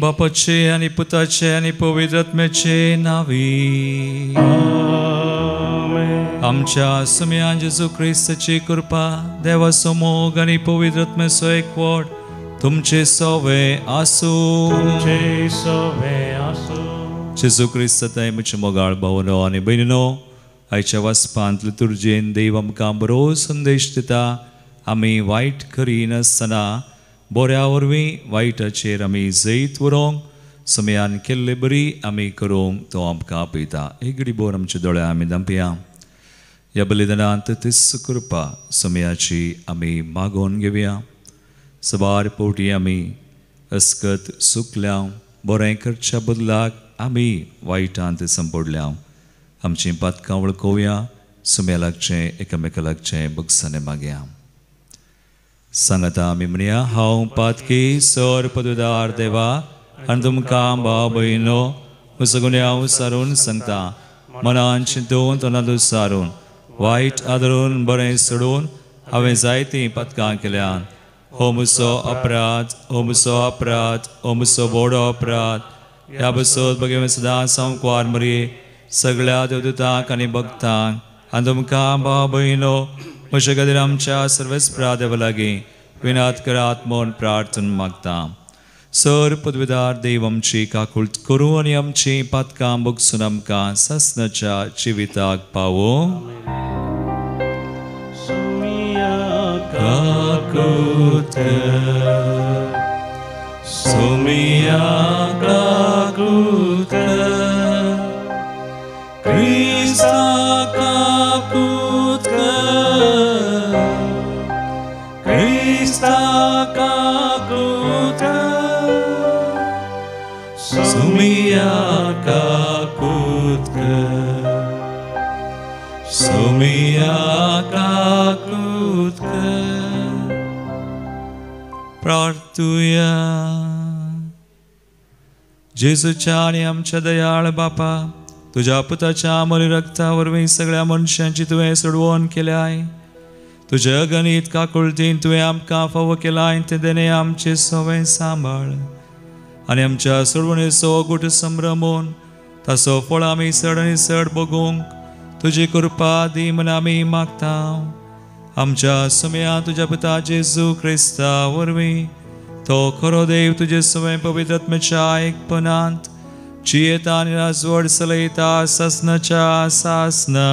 बापाचे आनी पुताचे आनी पवित्र आत्म्याचे नावी. आमच्या सुम्यान जेजू क्रिस्ताची कृपा, देवाचो मोग आनी पवित्र आत्म्याचो एकवट तुमचे सवे आसूं. तुमचे सवे आसूं. जेजू क्रिस्त ताई म्हजे मोगाळ भावनो आनी भयणीनो, आयच्या वाचपांत लितुर्जेन देव आमकां बरो संदेश दिता. आमी वायट करिनासतना बऱ्या वरवीं वायटाचेर आमी जैत व्हरूंक समयान केल्ले बरी आमी करूंक तो आमकां आपयता. एक घडी भर आमच्या दोळ्या आमी धांपया. ह्या बलिदानांत तीच कृपा समयाची आमी मागोवन घेवया. सबार फावटी आमी अस्कत सुकल्या, बरें करच्या बदलाक आमी वायटांत संपडल्या. आमचीं पातकां वळखोवया, सुम्या लागचें एकामेका लागचें बगसाने मागया. सांगता आमी म्हणया, हांव पातकी सर पदुदार देवा आनी तुमकां भाव भयणो म्हजो गुन्यांव सारून सांगता. मनान चिंतून तोंडांत सारून वायट आदरून बरें सोडून हांवें जायतीं पातकां केल्यान. हो म्हजो अपराध, हो म्हजो अपराध, हो म्हजो व्हडो अपराध. ह्या बसत भगवे सदां सामकार मरये सगळ्या देवदूतांक आनी भक्तांक आनी तुमकां भाव भयणो म्हजे खातीर आमच्या सर्वेस्परा देवा लागीं विनात करात म्हूण प्रार्थना मागता. सर पदवीदार देव आमची काकूळट करूं आनी आमची पातकां भोगसून आमकां सासणाच्या जिविताक पावो. काकूट सुमिया काकूट क्रिस्ता काकूट क्रिस्ता काकूट सुमिया काकूट सुमिया काकूट. प्रार्थुया. जेजूच्या आनी आमच्या दयाळ बापा, तुज्या पुताच्या अमोली रक्ता वरवीं सगळ्या मनशांची तुवें सोडवण केल्याय. तुज्या अगणीत काकुळटीन तुवें आमकां फावो केलाय तें देणें आमचें सवें सांबाळ आनी आमच्या सोडवणेचो गुट संभ्रमून ताचो फळ आमी चड आनी चड भोगूंक तुजी कृपा दी म्हूण आमी मागता. आमच्या सुम्या तुज्या पुता जेजू क्रिस्ता वरवीं तो खरो देव तुजे सवें पवित्र आत्म्याच्या एकपणांत जियेता आनी राजवट चलयता सासणाच्या सासणा.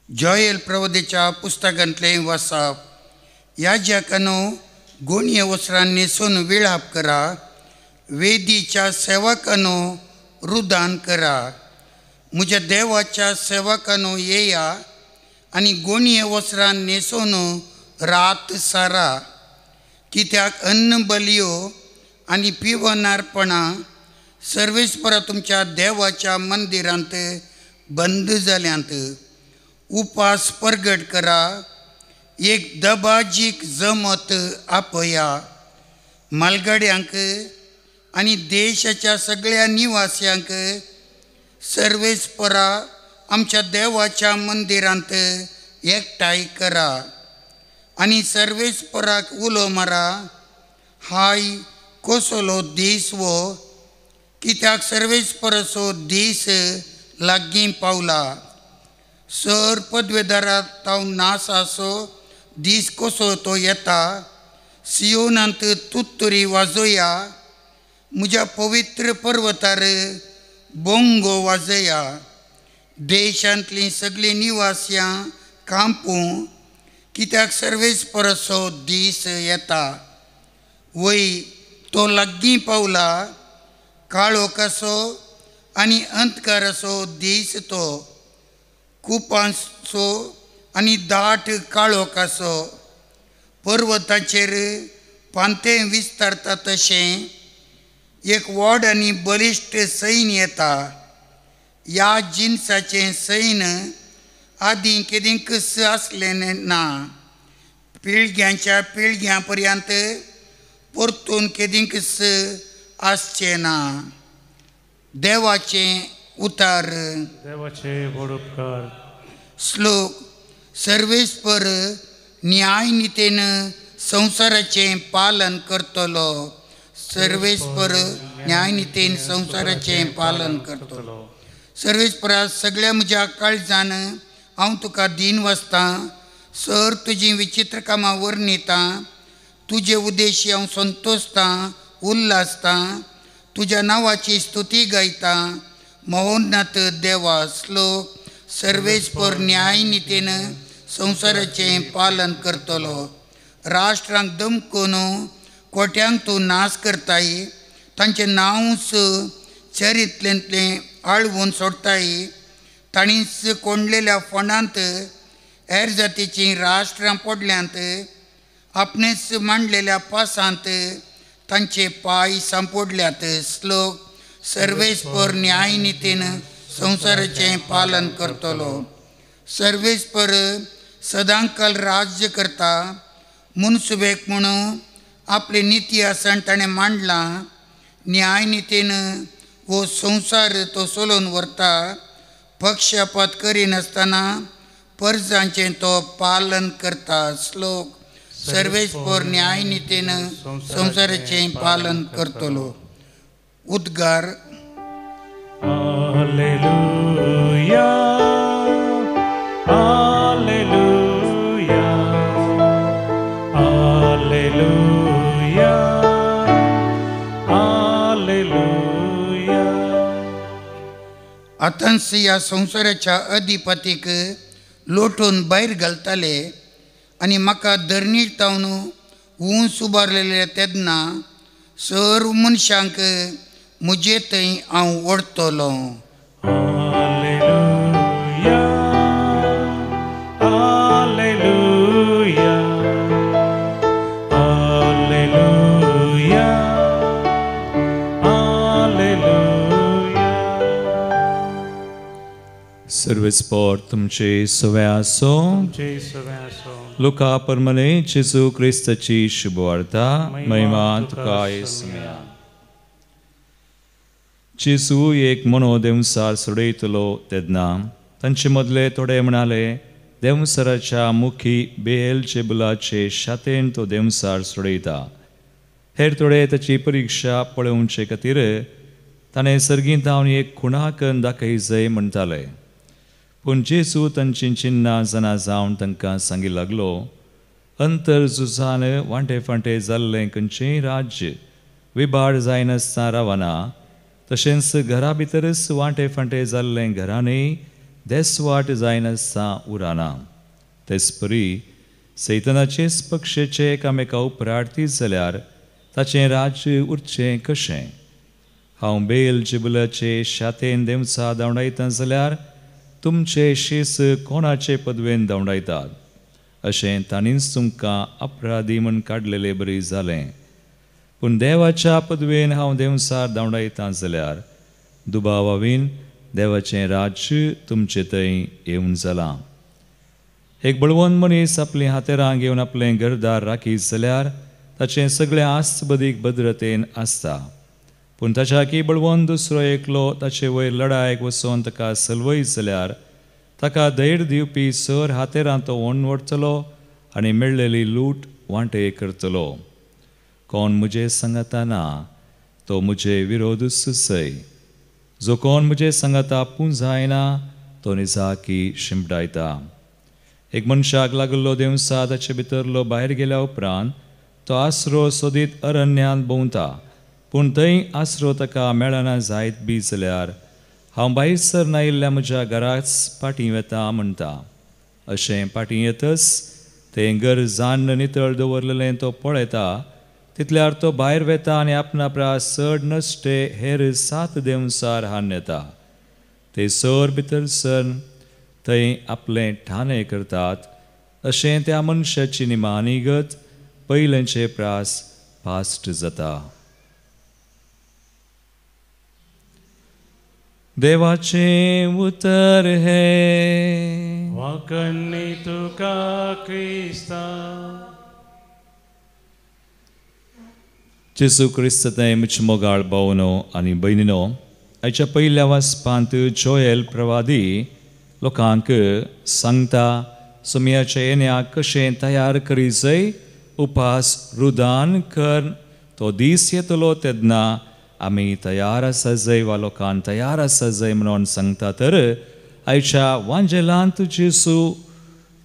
जॉयल प्रवदेच्या पुस्तकांतलें वाचप. याजकांनो गोणये वस्त्रां न्हेसून विळाप करा, वेदीच्या सेवकांनो रुदान करा. म्हज्या देवाच्या सेवकांनो येया आनी गोणये वस्त्रां न्हेसून रात सारा. कित्याक अन्न बलयो आनी पिवनारपणां सर्वेस्परा तुमच्या देवाच्या मंदिरांत बंद जाल्यांत. उपास परगट करा, एक दबाजीक जमत आपया. मालगड्यांक आनी देशाच्या सगळ्या निवास्यांक सर्वेस्परा आमच्या देवाच्या मंदिरांत एकठांय करा आनी सर्वेस्पराक उलो मारा. हाय कसलो दीस वो, कित्याक सर्वेस्पराचो दीस लागीं पावला. सर पदवेदारात ताव नास आसो दीस कसो तो येता. सियोनांत तुत्तुरी वाजोया, म्हज्या पवित्र पर्वतार बोंगो वाजया. देशांतलीं सगळीं निवास्यां कांपूं, कित्याक सर्वेस्पराचो दीस येता. वय तो लागीं पावला, काळोखाचो आनी अंधकाराचो दीस तो, कुपांचो आनी दाट काळोखाचो. पर्वताचेर पांतें विस्तारता तशें एक व्हड आनी बलिश्ट सैन्य येता. ह्या जिनसाचें सैन्य आदीं केदींकच आसलें ना, पिळग्यांच्या पिळग्यां पर्यंत परतून केदींकच आसचें ना. देवाचें उतार. देवाचे व्हड उपकार. श्लोक. सर्वेस्पर न्यायनितीन संवसाराचें पालन करतलो. सर्वेस्पर न्यायनितीन संवसाराचें पालन करतलो. सर्वेस्परा सगळ्या म्हज्या काळजान हांव तुका दीन वाचतां. सर तुजीं विचित्र कामां वर्णितां. तुजे उद्देशी हांव संतोषतां उल्हासतां. तुज्या नांवाची स्तुती गायतां. महोन्नत देवा. श्लोक. सर्वेस्पर न्यायनितीन संवसाराचें पालन करतलो. राष्ट्रांक दमकून कोट्यांक तूं नाश करताय. तांचें नांवच चरित्रेंतलें आळवून सोडटाय. तांणीच कोंडलेल्या फोंडांत हेर जातीचीं राष्ट्रां पडल्यांत. आपणेच मांडलेल्या पासांत तांचे पांय सांपोडल्यात. श्लोक. सर्वेस्पर न्यायनितीन संवसाराचें पालन करतलो. सर्वेस्पर सदांकाल राज्य करता. मुनसुबेक म्हणून आपली निती आसन ताणें मांडलां. न्यायनितीन हो संवसार तो चलोवन व्हरता. पक्षपात करिनासतना परजांचें तो पालन करता. श्लोक. सर्वेस्पर न्यायनितीन संवसाराचें पालन करतलो. उद्गार. Hallelujah hallelujah hallelujah hallelujah. आतांच ह्या संवसाराच्या अधिपतीक लोटून भायर घालताले आनी म्हाका धरणीर तावन ऊंच उबारलेले तेन्ना सर्व मनशांक म्हजे थंय हांव ओडटलो. Hallelujah hallelujah hallelujah hallelujah. सर्वेस्पर तुमचे सवे आसो. लुका परमने जेजू क्रिस्ताची शुभवार्ता. महिमा तुका येसुया. जेजू एक मनो देंवसार सोडयतलो तेन्ना तांचे मदले थोडे म्हणाले, देंवसाराच्या मुखी बेल चेबुलाचे शातेन तो देंवसार सोडयता. हेर थोडे ताची परिक्षा पळोवचे खातीर ताणें सर्गींत हांव एक खुणाकन दाखय जाय म्हणटाले. पूण जेजू तांची चिन्नां जाणा जावन तांकां सांगी लागलो, अंतर झुजान वांटे फांटे जाल्लें खंयचेंय राज्य विबाड जायनासतना रावना. तशेंच घरा भितरच वांटे फांटे जाल्लें घरानय देसवाट जायनासतना उरना. तेचपरी सैतनाचेच पक्षेचे एकामेका उपरार्ती जाल्यार ताचें राज्य उरचें कशें? हांव बेल जिबुलाचे शातेन देंवचा धांवडायता जाल्यार तुमचे शीस कोणाचे पदवेन धांवडायतात? अशें तांणीच तुमकां अपराधी म्हूण काडलेले बरी जालें. पूण देवाच्या पदवेन हांव देंवसार धांवडायता जाल्यार दुबावावीन देवाचें राज्य तुमचे थंय येवन जालां. एक बळवंत मनीस आपलीं हातेरां घेवन आपलें घरदार राखीत जाल्यार ताचें सगळें आस्तबदीक भद्रतेन आसता. पूण ताच्याकी बळवंत दुसरो एकलो ताचे वयर लडायक वचोन ताका सलवयत जाल्यार ताका धैर्य दिवपी सर हातेरां तो ओणवडटलो आनी मेळ्ळेली लूट वांटे करतलो. कोण म्हजे सांगाता ना तो म्हजे विरोधूच सय. जो कोण म्हजे सांगाता पुंजायना तो निजाकी शिंपडायता. एक मनशाक लागिल्लो देंवसा ताचे भितरलो भायर गेल्या उपरांत तो आसरो सोदीत अरण्यांत भोंवता. पूण थंय आसरो ताका मेळना जायत बी जाल्यार हांव भायर सर नायिल्ल्या म्हज्या घराच फाटीं वेता म्हणटा. अशें फाटीं येतच तें घर जाण्ण नितळ दवरलेलें तो पळयता. तितल्यार तो भायर वेता आनी आपणा प्रास चड नश्टे हेर 7 देंवसार हाडून येता. ते सर भितर सर थंय आपलें ठाणें करतात. अशें त्या मनशाची निमाणी गत पयलेंचे प्रास पास्ट जाता. देवाचें उतर हें. वाकन्नी तुका क्रिस्ता. जेजू क्रिस्त म्हजे मोगाळ भावनो आनी भयणीनो, आयच्या पयल्या वाचपांत जोएल प्रवादी लोकांक सांगता सोमयाचें येण्याक कशें तयार करी जाय उपास रुदान कर तो दीस येतलो तेन्ना आमी तयार आसा जाय वा लोकान तयार आसा जाय म्हणून सांगता. तर आयच्या वांजेलांत जेजू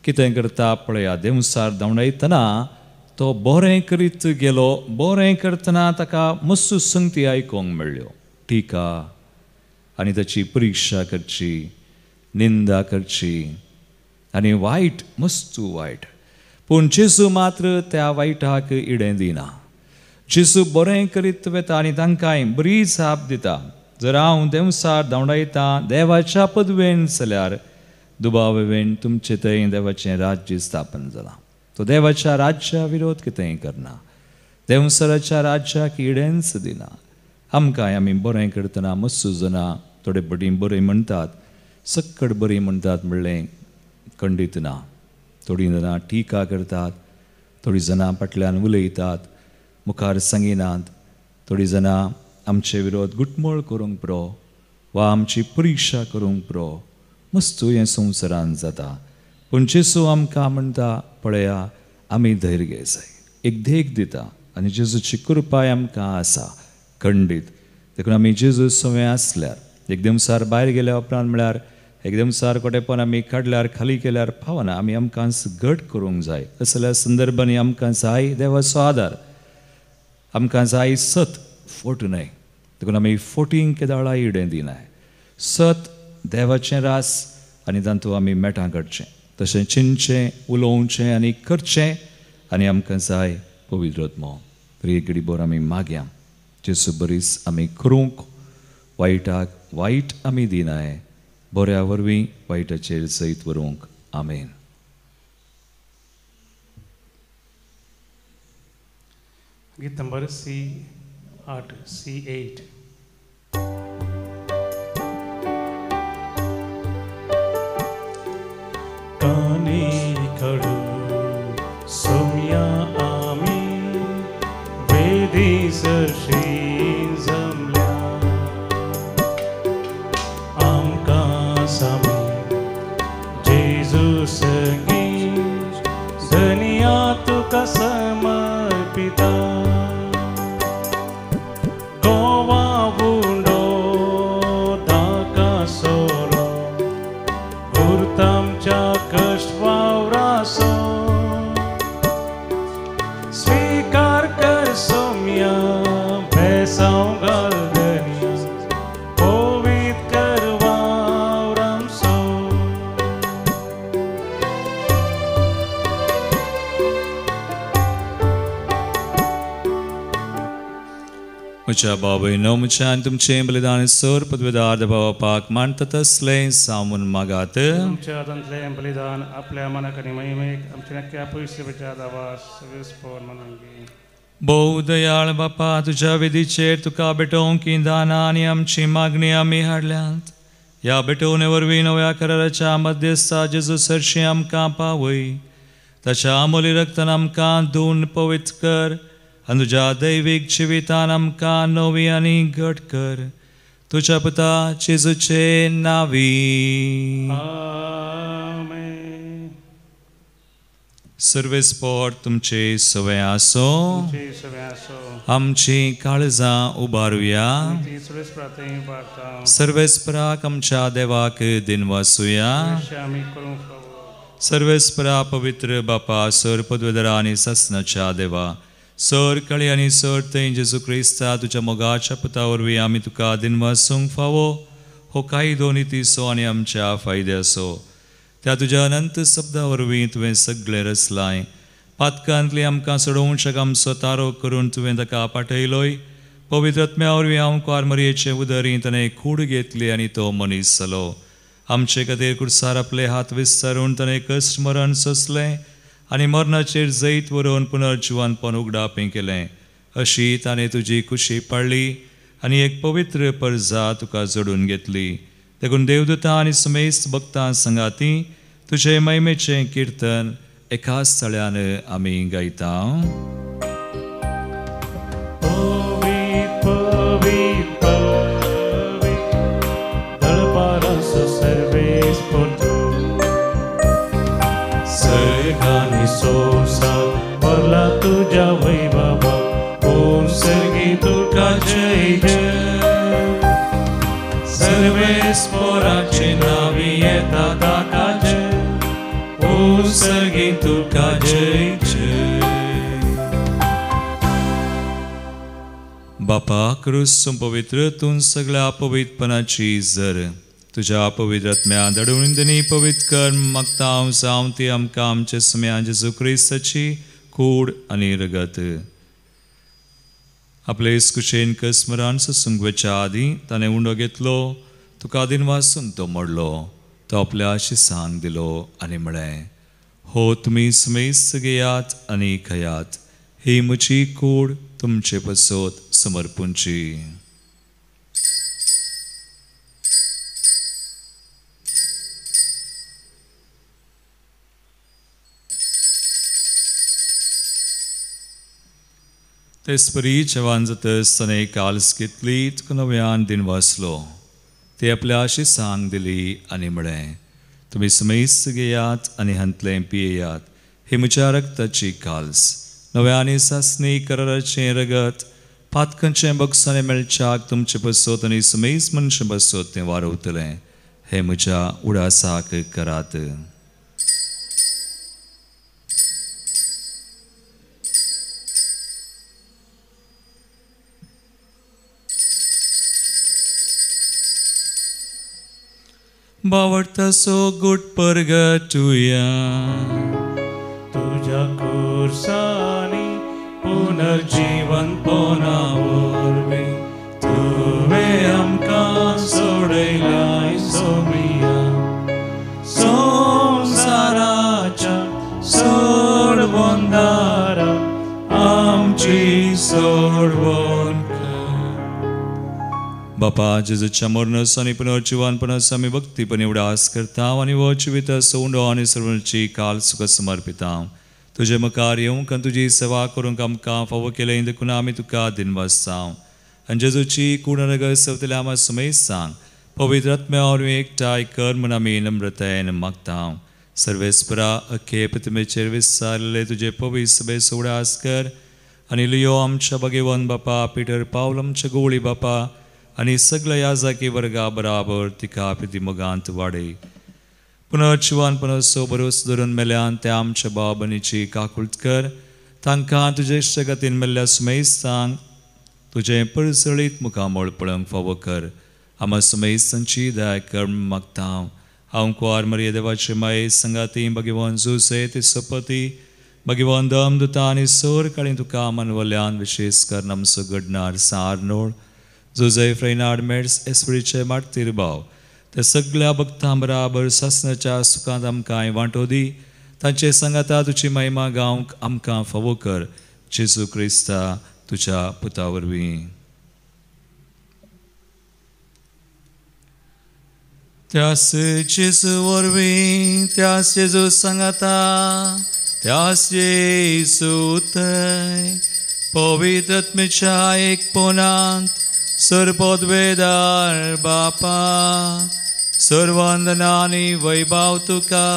कितें करता पळया. देवसार धांवडायतना तो बरें करीत गेलो. बरें करतना ताका मस्त संगती आयकूंक मेळ्ळ्यो, टिका आनी ताची परिक्षा करची, निंदा करची आनी वायट, मस्तू वायट. पूण जेजू मात्र त्या वायटाक इडें दिना. जेजू बरें करीत वता आनी तांकांय बरी जाप दिता. जर हांव देवसार धांवडायता देवाच्या पदवेन जाल्यार दुबावेन तुमचे थंय देवाचें राज्य स्थापन जालां. तो देवाच्या राज्या विरोध कितेंय करना, देवसराच्या राज्याक इडेंच दिना. आमकांय आमी बरें करतना मस्तू जाणां थोडे बडी बरीं म्हणटात, सक्कड बरीं म्हणटात म्हणलें खंडीत ना. थोडीं जाणां टिका करतात, थोडीं जाणां फाटल्यान उलयतात, मुखार सांगिनात, थोडीं जाणां आमचे विरोध गुटमळ करूंक पुरो वा आमची परिक्षा करूंक पुरो. मस्तू हें संवसारान जाता. पूण जेजू आमकां म्हणटा पळया आमी धैर्य घेय जाय, एक देख दिता आनी जेजूची कृपाय आमकां आसा खंडीत. देखून आमी जेजू सवंय आसल्यार एकदम सार भायर गेल्या उपरांत म्हळ्यार एकदम सार कोटेपण आमी काडल्यार खाली केल्यार पावना. आमी आमकां घट करूंक जाय. असल्या संदर्भांनी आमकां जाय देवाचो आदार, आमकां जाय सत, फोट न्हय. देखून आमी फोटींक केदाळा इडें दिनाय. सत देवाचें रास आनी तातूंत आमी मेटां काडचें, तशें चिंतचें, उलोवचें आनी करचें. आनी आमकां जाय पवित्र आत्मो. तरी एक घडी भर आमी मागया जेजू बरीच आमी करूंक, वायटाक वायट आमी दिनाय, बऱ्या वरवीं वायटाचेर जैत व्हरूंक. आमेन. गीत नंबर C8 C8. काने कडू सोम्या आमी वेदी सरशी जमल्या आमकां सामी जेजू सगी धनिया तुका समर्पिता. गोवा बुंडो ताका सोरो गुरतामच्या कश्ट वावरासो स्वीकार कर सोम्या बेसांव घाल धनिया पवित्र कर वावरामसो. म्हज्या बाबयनो म्हज्या आनी तुमचें बलिदान सर पदवेदार बापाक मानता तसलें सामून मागात. तुमच्या हातांतलें बलिदान आपल्या मनाक आनी महिमेक आमच्या नक्क्या पयशेच्या दावा सगळेच पवन मानूंक. भोव दयाळ बापा, तुज्या वेदीचेर तुका भेटोवंक हीं दानां आनी आमची मागणी आमी हाडल्यात. ह्या भेटोवणे वरवीं नव्या कराराच्या मध्यस्था जेजू सरशी आमकां पावय. ताच्या आमोली रक्तान आमकां धुवन पवित्र कर आनी तुज्या दैवीक जिवितान आमकां नवी आनी घट कर. तुज्या पुता जेजूचे नांवी. आमेन. सर्वेस्पोर तुमचे सवय आसो. आमची काळजां उबारुया. सर्वेस्पराक आमच्या देवाक दिनवासुया. सर्वेस्परा पवित्र बापा, सर पदवेदरा आनी सासनाच्या देवा, सर कळी आनी सर थंय जेजू क्रिस्ता तुज्या मोगाच्या पुता वरवीं आमी तुका दिनवासूंक फावो हो कायदो नितीचो आनी आमच्या फायद्याचो. त्या तुज्या अनंत शब्दा वरवीं तुवें सगळें रचलाय. पातकांतली आमकां सोडोवंक आमचो तारो करून तुवें ताका पाठयलोय. पवित्र आत्म्या वरवीं हांव मरयेचे उदरी ताणें कूड घेतली आनी तो मनीस जालो. आमचे खातीर कुर्सार आपले हात विस्तारून ताणें कश्ट मरण सोंसलें आनी मरणाचेर जैत व्हरून पुनर्जिवनपण उगडापें केलें. अशी ताणें तुजी खुशी पाळ्ळी आनी एक पवित्र परजा तुका जोडून घेतली. देखून देवदूतां आनी समेस्त भक्तां संगाती तुजे महिमेचें किर्तन एकाच स्थळ्यान आमी गायता. सर्वेस्पोराचे नावी येता ताका जय, ओ सर्गी तुका जय जय. बापा क्रूस पवित्र तूं सगळ्या पवित्रपणाची जर तुज्या पवित्र आत्म्या धाडून आनी पवित्र कर मागता हांव जावं ती आमकां आमच्या सुम्या जेजू क्रिस्ताची कूड आनी रगत. आपले कुशेन कस्मरान सोसूंक वचच्या आदीं ताणें उंडो घेतलो, तुका दिनवासून तो मोडलो, तो आपल्या शिसांक दिलो आनी म्हळें, हो तुमी सुमेस्त घेयात आनी खयात, ही म्हजी कूड तुमचे पसत समर्पूंची. तेचपरी जेवण जातच ताणें काल्स घेतली, तुका नव्यान दिनवासलो, ती आपल्या शिसांक दिली आनी म्हळें, तुमी सुमेस्त घेयात आनी हांतलें पियेयात, ही म्हज्या रक्ताची काल्स, नव्या आनी सासणी कराराचें रगत, पातकांचें बक्षाणें मेळच्याक तुमचे पसत आनी सुमेस्त मनशां पसत तें वारवतलें, हें म्हज्या उडासाक करात. बावडतासो गुट परगटुया तुझ्या कुर्सानी पुनर्जीवनपणा वरवीं तुवें आमकां सोडयलाय सोमिया, संवसाराच्या सोडवणदारा आमची सोडवण. बापा जेजूच्या मरणाचो आनी पुनर्जीवनपणाचो आमी भक्तीपणी उडास करता आनी हो जिविताचो उंडो आनी सर्वांची काल सुखा समर्पिता. तुजे मुखार येवंक आनी तुजी सेवा करूंक आमकां फावो केलें देखून आमी तुका दिनवासता. आनी जेजूची कूड रगत सवतल्या आमा सुमेस्त सांग पवित्र आत्म्या वरवीं एकठांय कर म्हूण आमी नम्रतायेन मागता. सर्वेस्परा अख्खे प्रतिमेचेर विस्तारलेले तुजे पवित्र सभेचो उडास कर आनी लियो आमच्या भगेवन बापा पिटर पावल आमच्या गोवळी बापा आनी सगळ्या याजाकी वर्गा बराबर तिका प्रिती मोगांत वाडय. पुनर्जीवनपणाचो भरोसो धरून मेल्यान त्या आमच्या भाव भयणीची काकूळट कर, तांकां तुजे इश्टागतीन मेल्ल्या सुमेस्तांक तुजें परजळीत मुखामळ पळोवंक फावो कर. आमा सुमेस्तांची दया कर मागता. हांव कुवार मरिये देवाचे माये संगाती भगवान जुसे ते सोपती भगवान दम दुता आनी सोर काळी तुका मनवल्यान विशेश कर आमचो घडणार सार नोळ जुजे फ्रेनाड मेड्स एस्परीचे मार्तीर भाव ते सगळ्या भक्तां बराबर सासणाच्या सुखांत आमकां वांटो दी, तांचे सांगाता तुजी महिमा गावंक आमकां फावो कर, जेजू क्रिस्ता तुज्या पुता वरवीं. त्यास जेजू वरवीं, त्यास जेजू सांगाता, त्यास जेजू थंय पवित्र आत्म्याच्या एकपणांत सर्वपदवेदार बापा सर्वंदना आनी वैभव तुका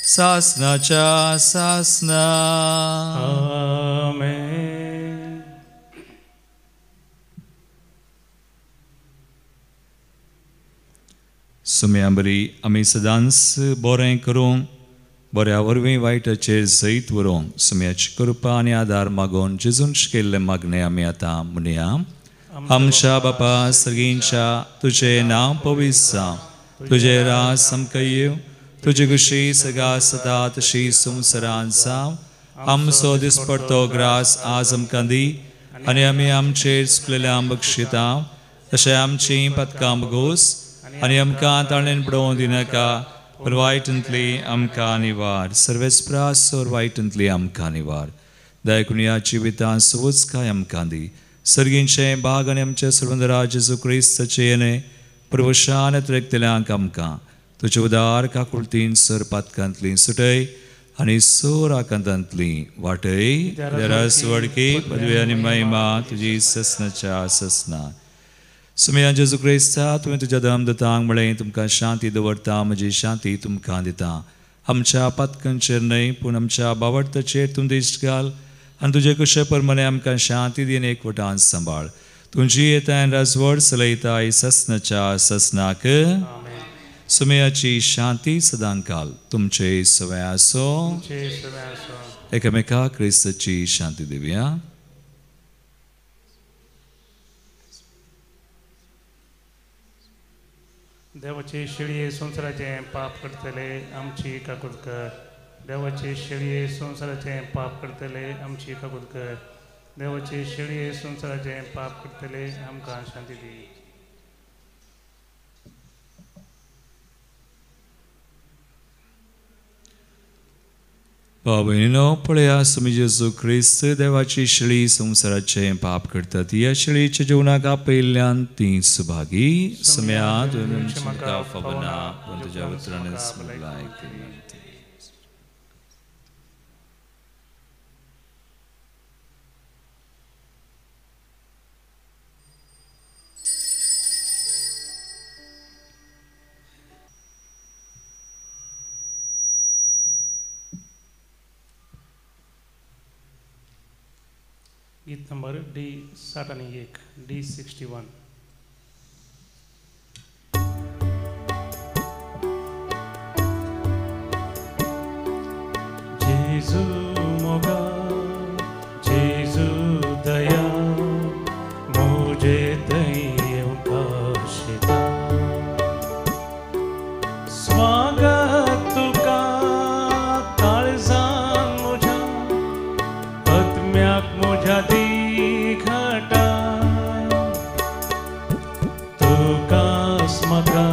सासनाच्या सासना. आमेन. सुम्या बरी आमी सदांच बरें करूंक, बऱ्या वरवीं वायटाचेर जैत व्हरूंक सुम्याची कृपा आनी आदार मागून जेजून शिकयल्लें मागणें आमी आतां म्हणया. आमच्या बापा सर्गींच्या तुजें नांव पवित्र जावं, तुजें राज आमकां येवं, तुजी खुशी सगळ्या सदा तशी संवसारांत जावं. आमचो दिसपडतो ग्रास आज आमकां दी आनी आमी आमचेर चुकलेल्या बक्षिता तशें आमचीं पदकां बगोस आनी आमकां ताळेन पडोवंक दिनाका, पूण वायटांतली आमकां निवार. सर्वेस्परा सोर वायटांतली आमकां निवार. दयाकून ह्या जिवितांत सवच काय आमकां दी. सर्गींचें भाग आनी आमच्या सर्वंदरा जेजू क्रिस्ताचें येणें प्रवशान त्रेकतल्यांक आमकां तुजे उदार काकुळतीन सर पातकांतली सुटय आनी सोर आकांतांतली वाटय. देरास वडकी पदवी आनी महिमा तुजी ससनाच्या ससना. सुमया जेजू क्रिस्ता तुवें तुज्या दम दतांक म्हळें तुमकां शांती दवरता, म्हजी शांती तुमकां दिता. आमच्या पातकांचेर न्हय पूण आमच्या बावडताचेर तूं दिश्ट घाल आनी तुजे कुशे प्रमाणे आमकां शांती दी आनी एकवटान सांबाळ. तुमची येतान राजवड चलयताय ससनाच्या ससनाक. सुमयाची शांती सदांकाल तुमचे सवय आसो. एकामेका क्रिस्ताची शांती दिवया. देवाचे शेळये संवसाराचें पाप करतले आमची काकूत कर. देवाचे शेळये संवसाराचें पाप करतले आमची काकूत कर. देवाचे शेळये संवसाराचें पाप करतले आमकां शांती दी. भाव भयणीनो, पळया सुमी जेजू क्रिस्त देवाची शेळी संवसाराचें पाप करतात. ह्या शेळीच्या जेवणाक आपयिल्ल्यान ती सुभागी. सम्या म्हाका फावना पूण तुज्या उतरानच भलायकी मेळटली. गीत नंबर डी 60 आणि 1, डी 61. जेजू मोगा जेजू दया मुझे दयेवका स्वागत तुका काळजान मुझ्या आत्म्याक मुझ्या दिघाटा तुकास म्हाका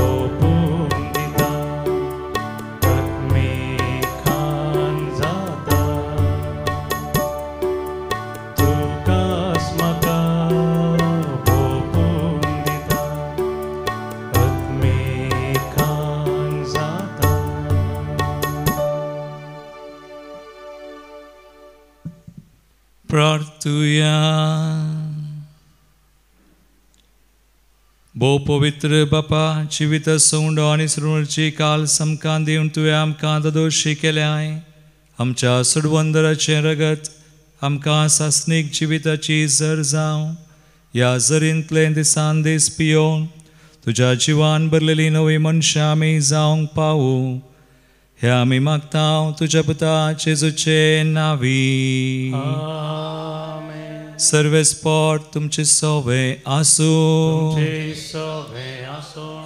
ओपून दिता आत्मिकान जाता तुकास म्हाका ओपून दिता आत्मिकान जाता. प्रार्थुया. भोव पवित्र बापा, जिवीत सौंडो आनी सृणची काल समकान दिवन तुवें आमकां दोशी केल्याय. आमच्या सुडवंदराचें रगत आमकां सासणीक जिविताची जर जावं. ह्या जरींतलें दिसान दीस पियोवन तुज्या जिवान भरलेली नवी मनशां आमी जावंक पावूं. हे आमी मागता तुज्या पुता जेजूचे नांवी. सर्वेस्पोर तुमचे सोवे आसूं.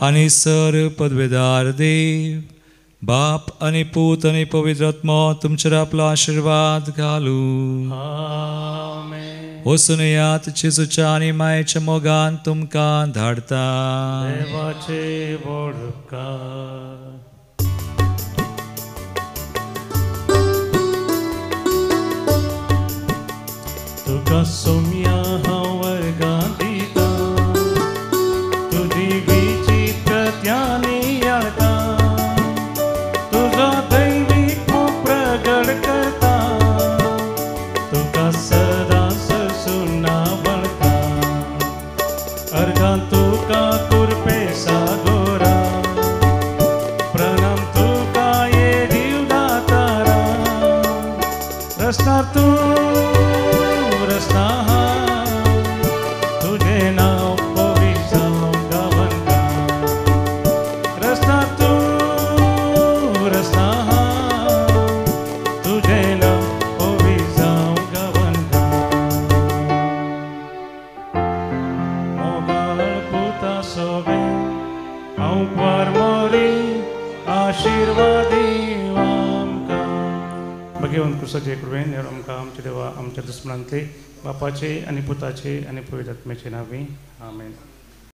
आनी सर पदवेदार देव बाप आनी पूत आनी पवित्र आत्मो तुमचेर आपलो आशिर्वाद घालूं. वचून येयात जेजूच्या आनी मायेच्या मोगान तुमकां धाडता. देवाचे वडकार. तुका सोम्या हांव वर्गां दिता तुजी विचित्र त्यानी याळता तुजो दैवीक मोग प्रगट करता तुका सदां ससुना वळता अर्गां तुका कुरपे सागोरा प्रणाम तुका ये जीवदातारा रस्ता तूं तुझे नाव पवित्र गावंता रस्ता तू रस्ता तुझे नाव पवित्र गावंता. मोगाळ पुता सोवे हांव क्वार मोरी आशिर्वादी आमकां. भगवंत क्रिस्ताचे कृपेन आमकां आमच्या देवा आमच्या दुस्मनांतले बापाचे आनी पुताचे आनी पवित्र आत्म्याचे नांवी आमेन.